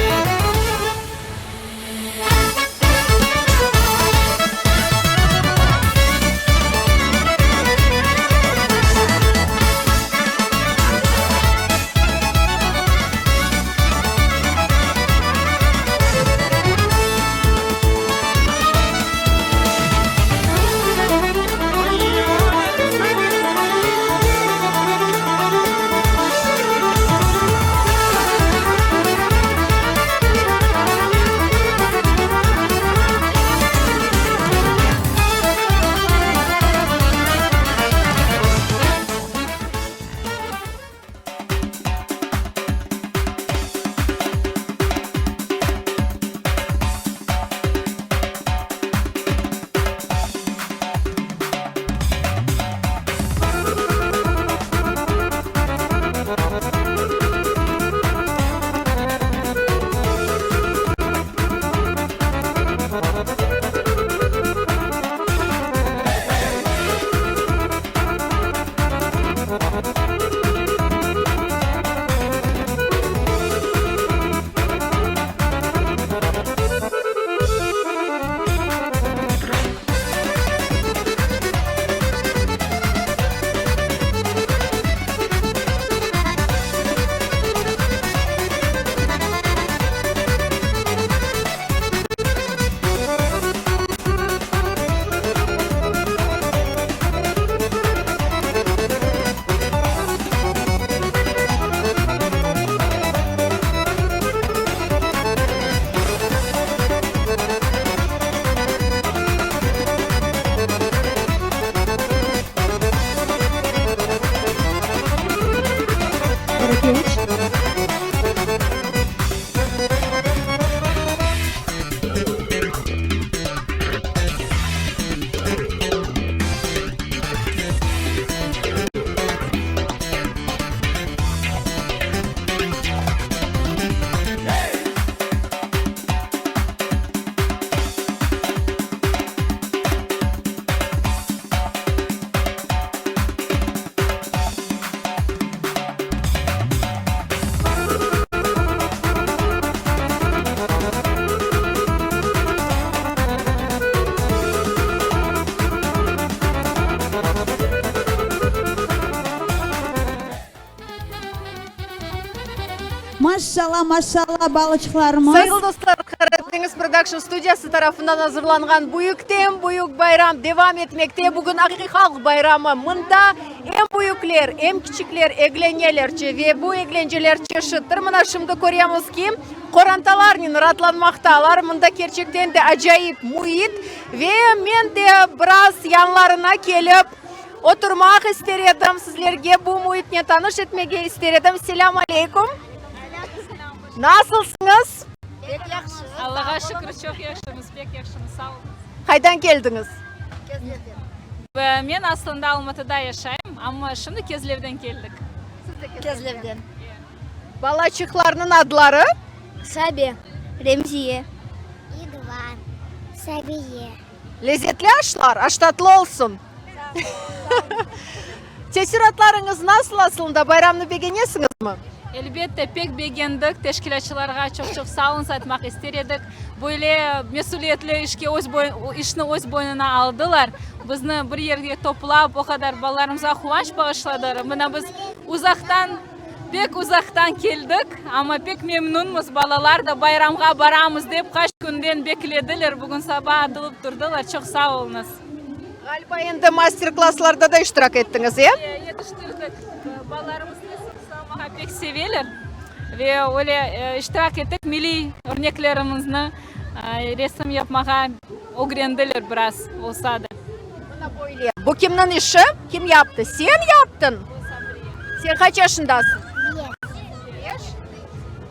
Maşalla, maşalla, balaçıqlarımız. Sayğılı dostlar, Qaradeñiz Production studiyası tarafından azırlanğan büyükten büyük bayram devam etmekte. Bugün aqiqiy halq bayramı. Mında em büyükler, em kiçikler eglenelerçe ve bu eglenceler çeşittir. Mına şimdi köremiz ki, qorantalarnen raatlanmaqtalar. Mında kerçekten de acayip müit ve men de biraz yanlarına kelip, Oturmaq ister edim, sizlerge bu müitnen tanış etmege ister edim. Selâm aleyküm. Nasılsıñız? Pek yahşı. Allağa şükür, çoq yahşımız, pek yahşımız, sağ oluñız. Qaydan keldiñiz? Kezlevden. Men aslında Almatıda yaşayım, amma şimdi Kezlevden keldik. Siz de Kezlevden. Balaçıqlarnıñ adları? Sabe, Remziye. İdvan, Sabiye. Lezetli aşlar, aş tatlı olsun. Teessüratlarıñız nasıl aslında, bayramnı begenesiñizmi? Elbette, pek begendik, teşkilâtçılarğa çoq-çoq sağ oluñız aytmaq ister edik. Böyle mesüliyetli işke öz işni öz boynuna aldılar, bizni bir yerge toplap, o qadar balalarımızğa quvanç bağışladılar. Mına biz uzaqtan, pek uzaqtan keldik, amma pek memnünmiz, balalar da bayramğa baramız dep qaç künden beklediler, bugün saba atılıp turdılar, çoq sağ oluñız. Ğaliba endi master-klasslarda da iştirak ettiñiz, e? Yetiştirdik. Balalarımız resim salmağa pek seveler ve öyle iştirak ettik. Milliy örneklerimizni resim yapmağa ögrendiler biraz olsa da. Mına böyle. Bu kimniñ işi? Kim yaptı? Sen yaptıñ? Sen qaç yaşındasıñ? Beş.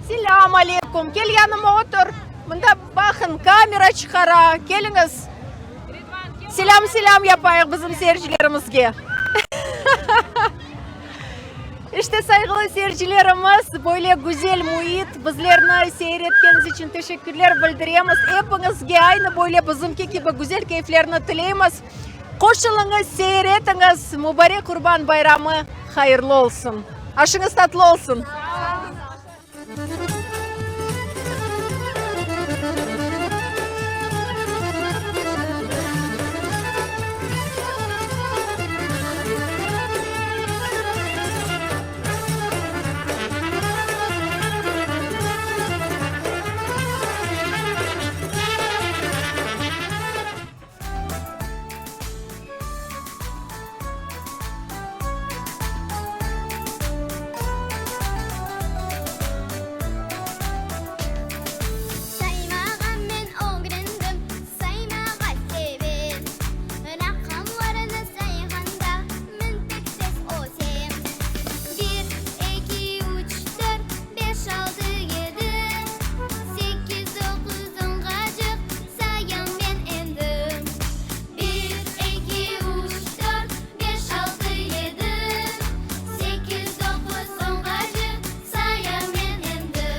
Selâm aleyküm. Kel yanıma otur. Mında baqıñ, kamera çıqara. Keliñiz. Selâm, selâm yapayıq bizim seyircilerimizge. İşte, sayğılı seyircilerimiz, böyle güzel müit, bizlerni seyir etkeniñiz içün teşekkürler bildiremiz. Epiñizge aynı böyle bizimki kibi güzel keyflerni tileymiz. Qoşulıñız, seyir etiñiz! Mubarek Qurban bayramı hayırlı olsun! Aşıñız tatlı olsun! Saymağa men ögrendim, saymağa sevem. Raqamlarnı sayğanda men pek tez ösem. Bir, eki, üç, dört, beş, altı, yedi, sekiz, doquz, onğacıq sayam men endi. Bir, eki, üç, dört, beş, altı, yedi, sekiz, doquz, onğacıq sayam men endi.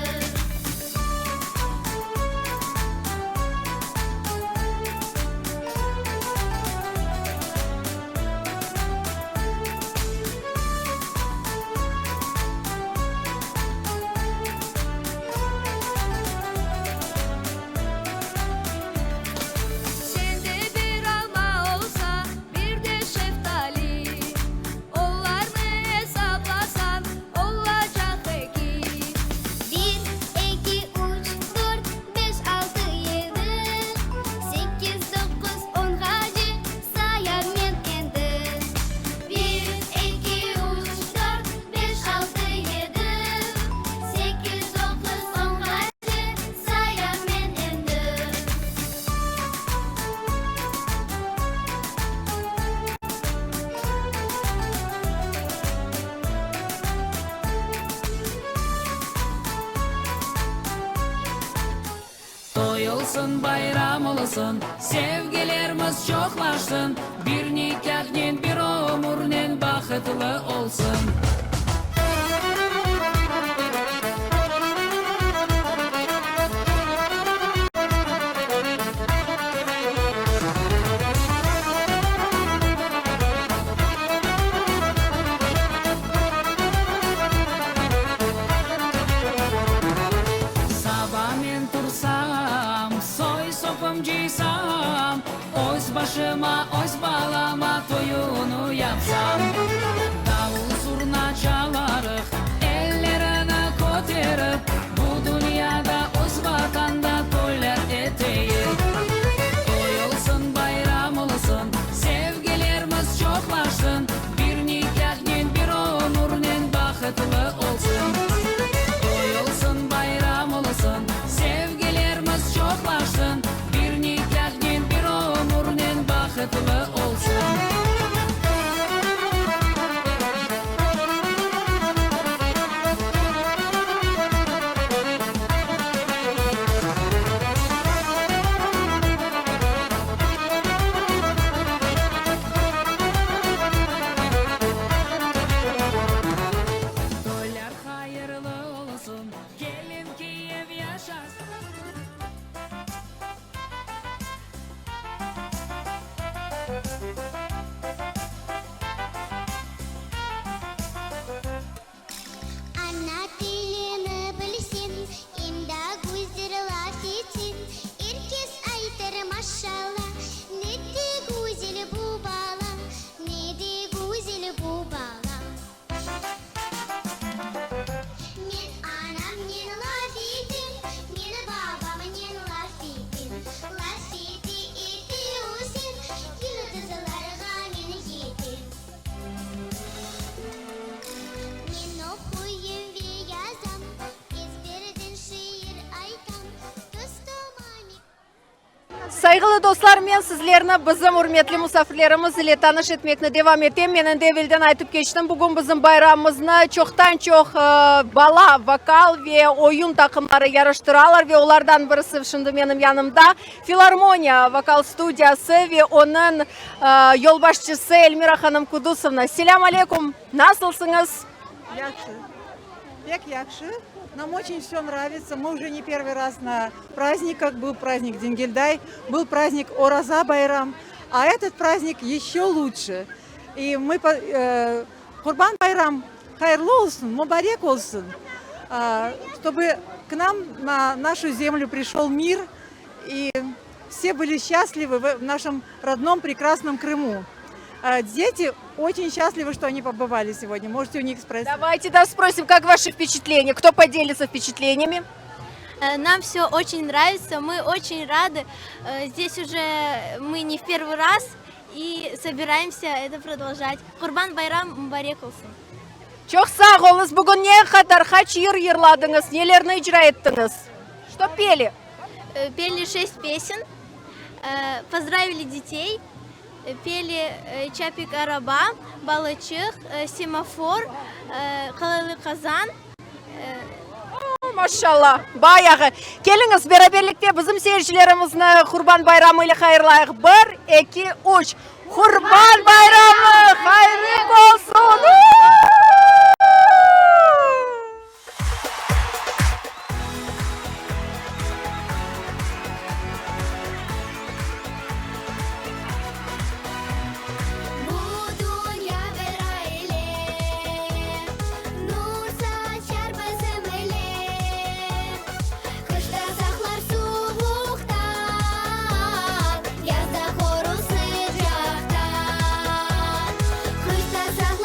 Sende bir alma olsa, bir de şeftali, Olarnı esaplasañ, olacaq eki. Bir, eki, üç, dört, beş, altı, yedi, sekiz, doquz, onğace sayam men endi. Bir, eki, üç, dört, beş, altı, yedi, sekiz, doquz, onğace sayam men endi. Toy olsun, bayram olsun, sevgilerimiz çoqlaşsın, Bir nikâhnen, bir ömürnen bahıtlı olsun. Saba men tursam, soy-sopum cıysam, Öz başıma, öz balama toyunı yapsam. Davul-zurna çalarıq, ellerini köterip, Bu dünyada, öz Vatanda toylar eteyik. Toy olsun, bayram olsun, sevgilerimiz çoqlaşsın, Bir nikâhnen, bir ömürnen bahıtlı olsun. Toy olsun, bayram olsun, sevgilerimiz çoqlaşsın, Bir nikâhnen, bir ömürnen bahıtlı olsun. Toylar hayırlı olsun, kelin kiyev yaşasın. Ana tilini bilseñ, em daa güzel laf etseñ, Er kes aytır, maşalla, ne de güzel bu bala, ne de güzel bu bala. Men anamnen laf etem, men babamnen laf etem, Laf ete, ete ösem, yıldızlarğa men yetem. Men oquyım ve yazam, ezberden şiir aytam, Dostuma Sayğılı dostlar, men sizlerni bizim ürmetli musafirlerimiz ile tanış etmekni devam etem. Men endi evelden aytıp keçtim, bugün bizim bayramımıznı çoqtan-çoq bala vokal ve oyun taqımları yarıştıralar ve olardan birisi şimdi menim yanımda, Filarmoniya vokal studiyası ve onıñ yolbaşçısı Elmira hanım Kudusovna. Selâm aleykum, nasılsıñız? Yahşı, pek yahşı. Нам очень все нравится. Мы уже не первый раз на праздниках. Был праздник Денгильдай, был праздник Ораза Байрам. А этот праздник еще лучше. И мы э, Qurban bayram hayırlı olsun, mubarek olsun, чтобы к нам на нашу землю пришел мир и все были счастливы в нашем родном прекрасном Крыму. Дети очень счастливы, что они побывали сегодня. Можете у них спросить. Давайте да спросим, как ваши впечатления? Кто поделится впечатлениями? Э, нам все очень нравится, мы очень рады. Э, здесь уже мы не в первый раз и собираемся это продолжать. Qurban bayram mubarek olsun. Çoq sağ oluñız. Bugün ne qadar qaç yır yırladıñız, nelerni icra ettiñiz? Что пели? Э, пели шесть песен, поздравили детей, пели Çapik araba, Balıçıq, Semafor, Qalaylı qazan. Maşalla, bayağı. Keliñiz, beraberlikte bizim seyircilerimizni Qurban bayramı ile hayırlayıq. Bir, eki, üç. Qurban bayramı hayırlı olsun! Bu dünya bir aile, Nur saçar bizim ile. Qışta saqlar suvuqtan, Yazda qorur sıcaqtan. Qışta saqlar.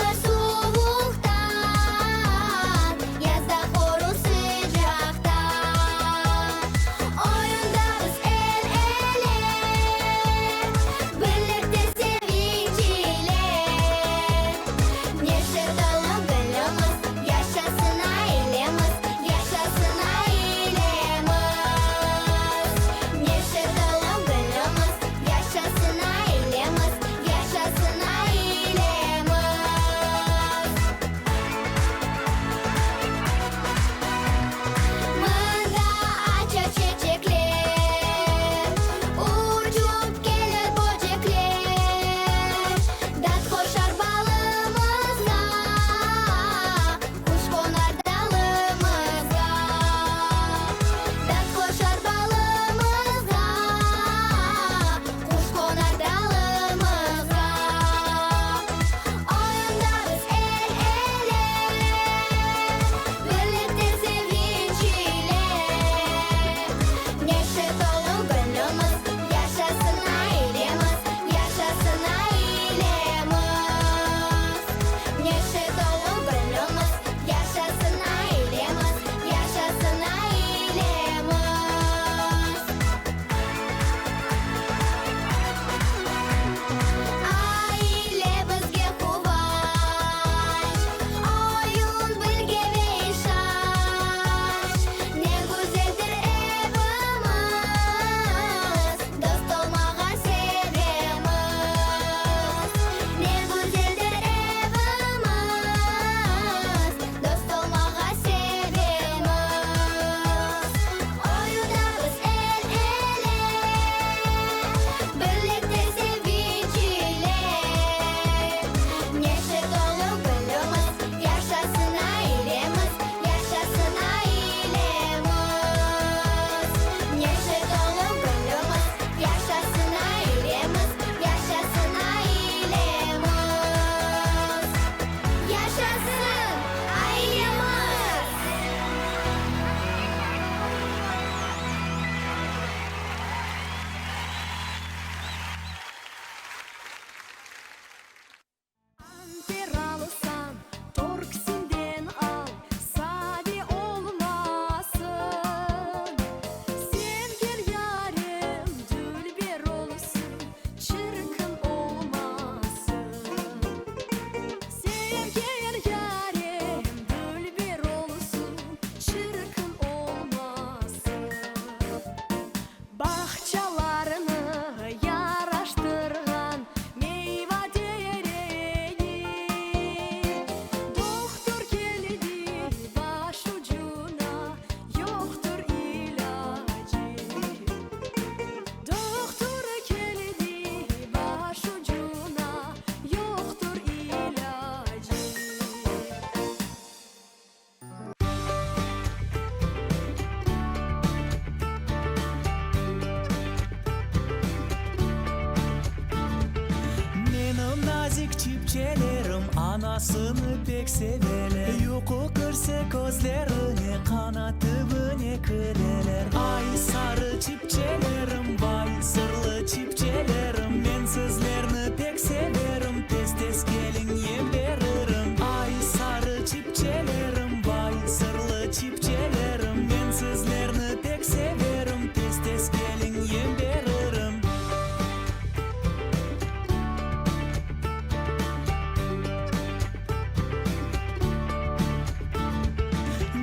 Anasını pek seveler. Yuqu kirse közlerine, Qanat tübüne kireler. Ay, sarı çipçelerim, Vay, sırlı çipçelerim, Men sizlerni pek severim, Tez-tez keliñ, yem beririm. Ay, sarı çipçelerim, Vay, sırlı çipçelerim, Men sizlerni pek severim, Tez-tez keliñ, yem beririm.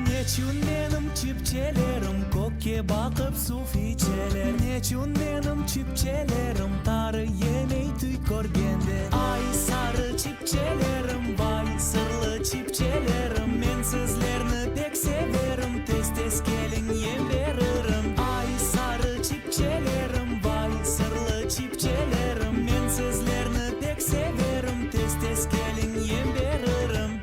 Neçün menim çipçelerim Kökke baqıp suv içeler? Neçün menim çipçelerim Tarı yemey tüy körgende? Ay, sarı çipçelerim, Vay, sırlı çipçelerim, Men sizlerni pek severim, Tez-tez keliñ, yem beririm. Ay, sarı çipçelerim, Vay, sırlı çipçelerim, Men sizlerni pek severim, Tez-tez keliñ, yem beririm.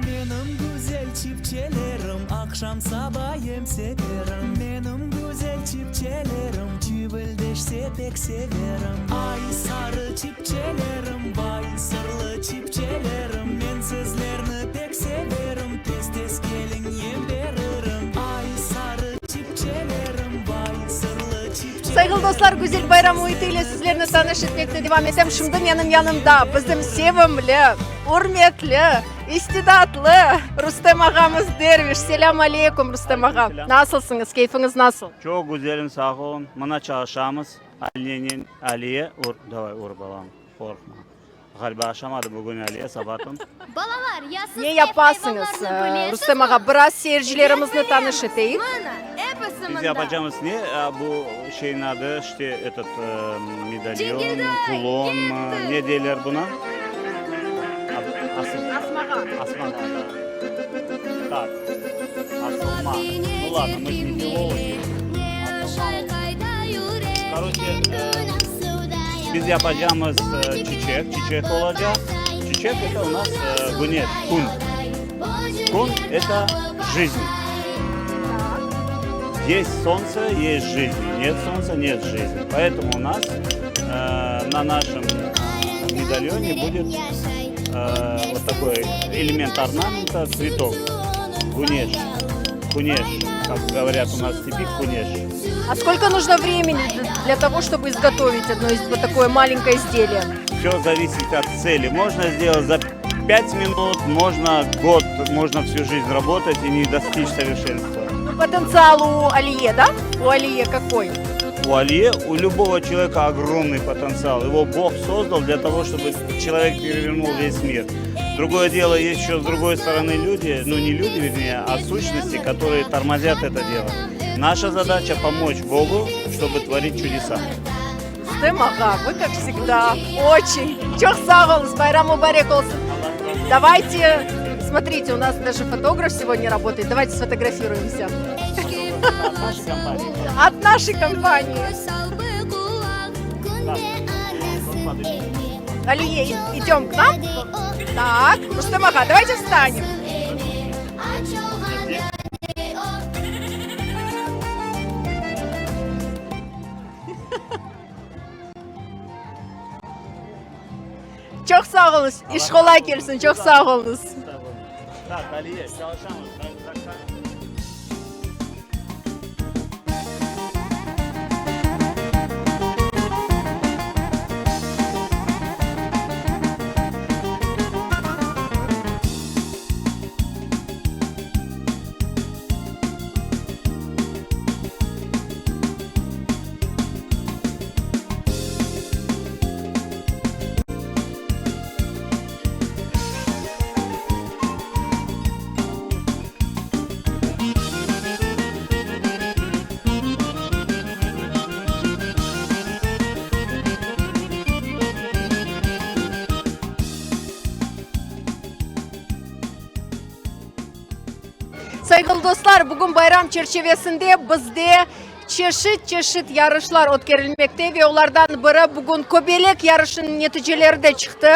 Menim güzel çipçelerim, Aqşam-saba yem seperim. Menim güzel çipçelerim, Çivildeşse pek severim. Ay, sarı çipçelerim, Vay, sırlı çipçelerim, Men sizlerni pek severim, Tez-tez keliñ, yem beririm. Ay, sarı çipçelerim, Vay, sırlı çipçelerim. Sayğılı dostlar, güzel bayram müiti ile sizlerni tanış etmekte devam etem. Şimdi menim yanımda bizim sevimli, ürmetli, istidatlı Rustem ağamız Derviş. Selâm aleykum, Rustem ağa. Nasılsıñız, keyfiñiz nasıl? Çoq güzelim, sağ oluñ. Mına çalışamız. Aliyenen, Aliye, ur, davay, ur, balam, qorqma. Ğaliba aşamadı bugün Aliye, sabatın. Balalar, ya siz Ne ev yapasıñız, ayvanlarını Rustem bilesizmi? ağa, biraz seyircilerimizni tanış eteyik. Mına, episi Biz mında. yapacamız ne? Bu şeyin adı, işte, etot, medalyon, Cingilday, kulon mı, ketti. ne deyler buna? Asıl, Asmağa. Asmağa, da. Tak, asılma. Nu ladno, mı ж не филологи. Koroçe, biz yapacağımız çiçek, çiçek olacaq. Çiçek это у нас güneş, kün. Kün это жизнь. Есть солнце, есть жизнь. Нет солнца, нет жизни. Поэтому у нас на нашем медальоне будет вот такой элемент орнамента, цветок. Küneş. Küneş, как говорят у нас в степи, küneş. А сколько нужно времени для того, чтобы изготовить одно из, вот такое маленькое изделие? Все зависит от цели. Можно сделать за 5 минут, можно год, можно всю жизнь работать и не достичь совершенства. Ну, потенциал у Алие, да? У Алие какой? У Алие, у любого человека огромный потенциал. Его Бог создал для того, чтобы человек перевернул весь мир. Другое дело, есть еще с другой стороны люди, ну не люди, вернее, а сущности, которые тормозят это дело. Наша задача помочь Богу, чтобы творить чудеса. Rustem ağa, вы, как всегда, очень. Çoq sağ oluñız, bayram mubarek olsun. Давайте, смотрите, у нас даже фотограф сегодня работает. Давайте сфотографируемся. От нашей компании. Алие, идем к нам. Так, Rustem ağa, давайте встанем. Çoq sağ oluñız. İş qolay kelsin. Çoq sağ oluñız. Так, Алие, çalışamız. Sayğılı dostlar, bugün bayram çerçevesinde bizde çeşit-çeşit yarışlar ötkerilmekte ve olardan biri bugün Köbelek yarışınıñ neticeleri de çıqtı.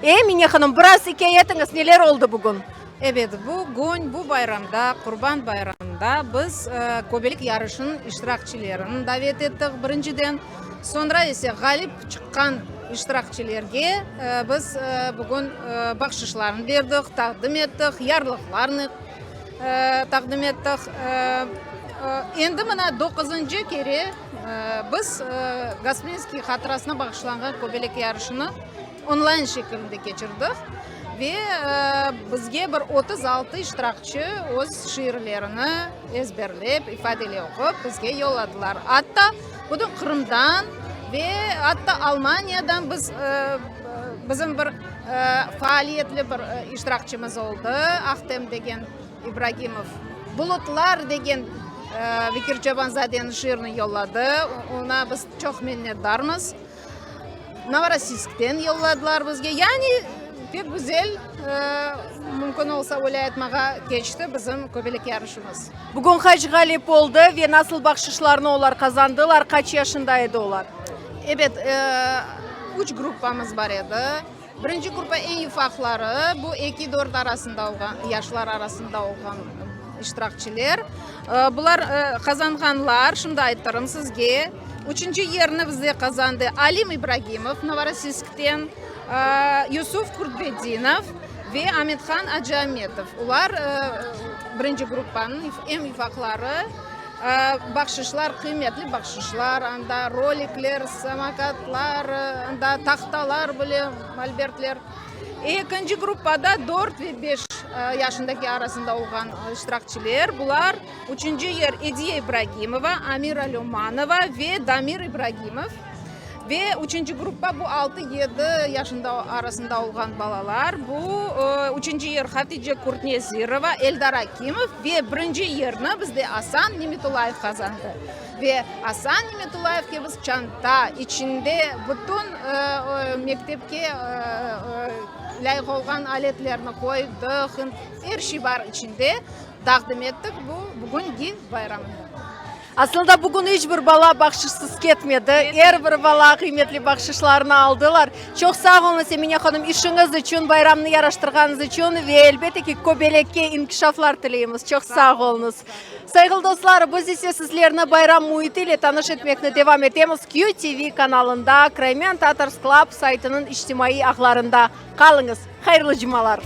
E, Mine hanım, biraz ikâye etiñiz, neler oldı bugün? Ebet, bugün bu bayramda, Qurban bayramında biz Köbelek yarışınıñ iştirakçilerini davet ettik, birinciden. Soñra ise ğalip çıqqan iştirakçilerge biz bugün bahşışlarnı berdik, taqdim ettik, yarlıqlarnı taqdim ettik. Endi mına doquzıncı kere biz Gasprinskiy hatırasına bağışlanğan Köbelek yarışını onlayn şekilinde keçirdik ve bizge bir 36 iştirakçi öz şiirlerini ezberlep, ifadeli oqup bizge yolladılar. Atta bütün Qırımdan ve atta Almaniyadan biz bizim bir faaliyetli bir iştirakçimiz oldı, Ahtem degen İbragimov. Bulutlar degen Bekir Çobanzadeniñ şiirini yolladı, oña biz çoq minnetdarmız. Novorossiyskten yolladılar bizge. Yani pek güzel, mümkün olsa öyle aytmağa, keçti bizim Köbelek yarışımız. Bugün qaç ğalip oldı ve nasıl bahşışlarnı olar qazandılar, qaç yaşında edi olar? Ebet, üç gruppamız bar edi. Birinci gruppa eñ ufaqları, bu eki-dört arasında olğan, yaşlar arasında olğan iştirakçiler. Bular qazanğanlar, şimdi aytırım sizge. Üçünci yerni bizde qazandı Alim İbragimov Novorossiyskten, Yusuf Kurtbedinov ve Amethan Aciametov. Olar birinci gruppanıñ eñ ufaqları. Bahşışlar, qıymetli bahşışlar, anda rolikler, samokatlar, anda tahtalar bile, molbertler. Ekinci gruppada dört ve beş yaşındaki arasında olğan iştirakçiler, bular, üçünci yer Ediye İbragimova, Amira Lümanova ve Damir İbragimov. Ve üçünci gruppa, bu altı-yedi yaşında arasında olğan balalar, bu üçünci yer Hatice Kurtnezirova, Eldar Akimov ve birinci yerni bizde Asan Nimetullayev qazandı. Ve Asan Nimetullayevge biz çanta, içinde bütün mektepke lâyıq olğan aletlerni qoydıq, er şey bar içinde, taqdim ettik bu bugünki bayramda. Aslında bugün iç bir bala bahşışsız ketmedi. Er bir bala qıymetli bahşışlarnı aldılar. Çoq sağ oluñız, Emine hanım, işiñiz içün, bayramnı yaraştırğanıñız içün ve elbette ki, Köbelekke inkişaflar tileymiz. Çoq sağ oluñız. Sayğılı dostlar, biz ise sizlerni bayram müiti ile tanış etmekni devam etemiz QTV kanalında, Crimean Tatars Club saytınıñ içtimaiy ağlarında. Qalıñız, hayırlı cumalar!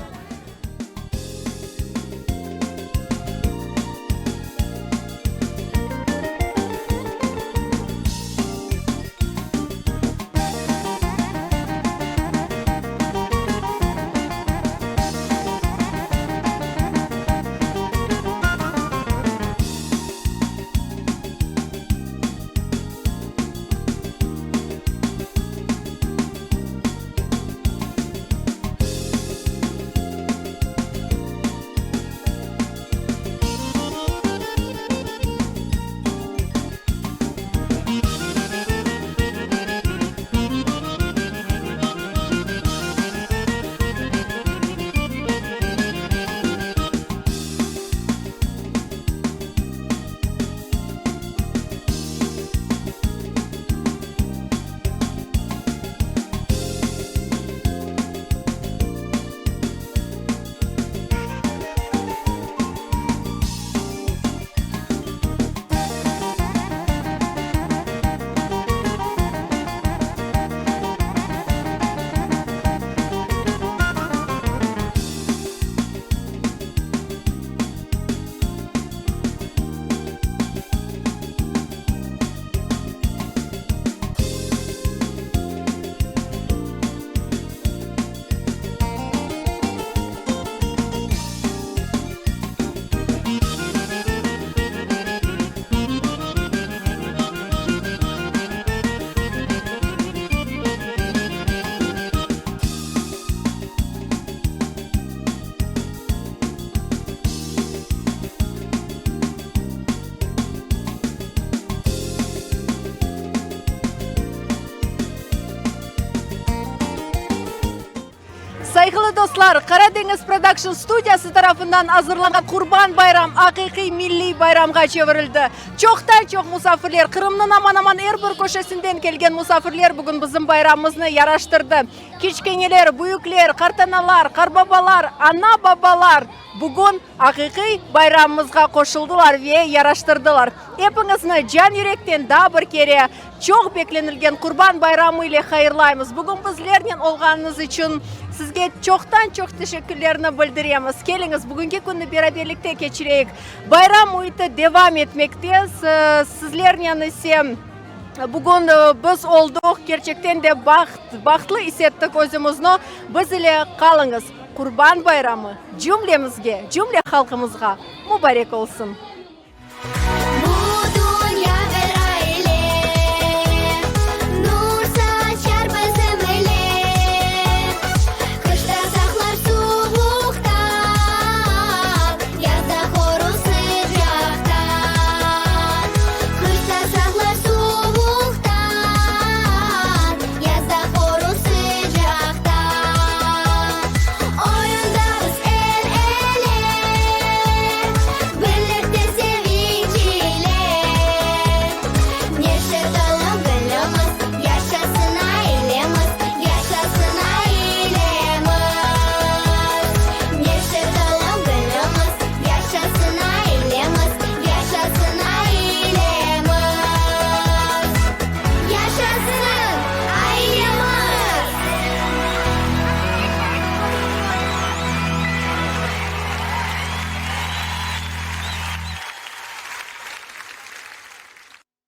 Sayğılı dostlar, Qara deñiz prodakşn studiyası tarafından azırlanğan Qurban bayram aqiqiy milliy bayramğa çevirildi. Çoqtan-çoq musafirler, Qırımnıñ aman-aman er bir köşesinden kelgen musafirler bugün bizim bayramımıznı yaraştırdı. Kiçkeneler, büyükler, qartanalar, qarbabalar, ana-babalar bugün aqiqiy bayramımızğa qoşuldılar ve yaraştırdılar. Epiñizni can-yürekten daa bir kere çoq beklenilgen Qurban bayramı ile hayırlaymız. Bugün bizlernen olğanıñız içün sizge çoqtan-çoq teşekkürlerni bildiremiz. Keliñiz, bugünki künni beraberlikte keçireyik. Bayram müiti devam etmekte, sizlernen ise bugün biz olduq, kerçekten de baht, bahtlı is ettik özümizni. Biz ile qalıñız. Qurban bayramı cümlemizge, cümle halqımızğa mubarek olsun!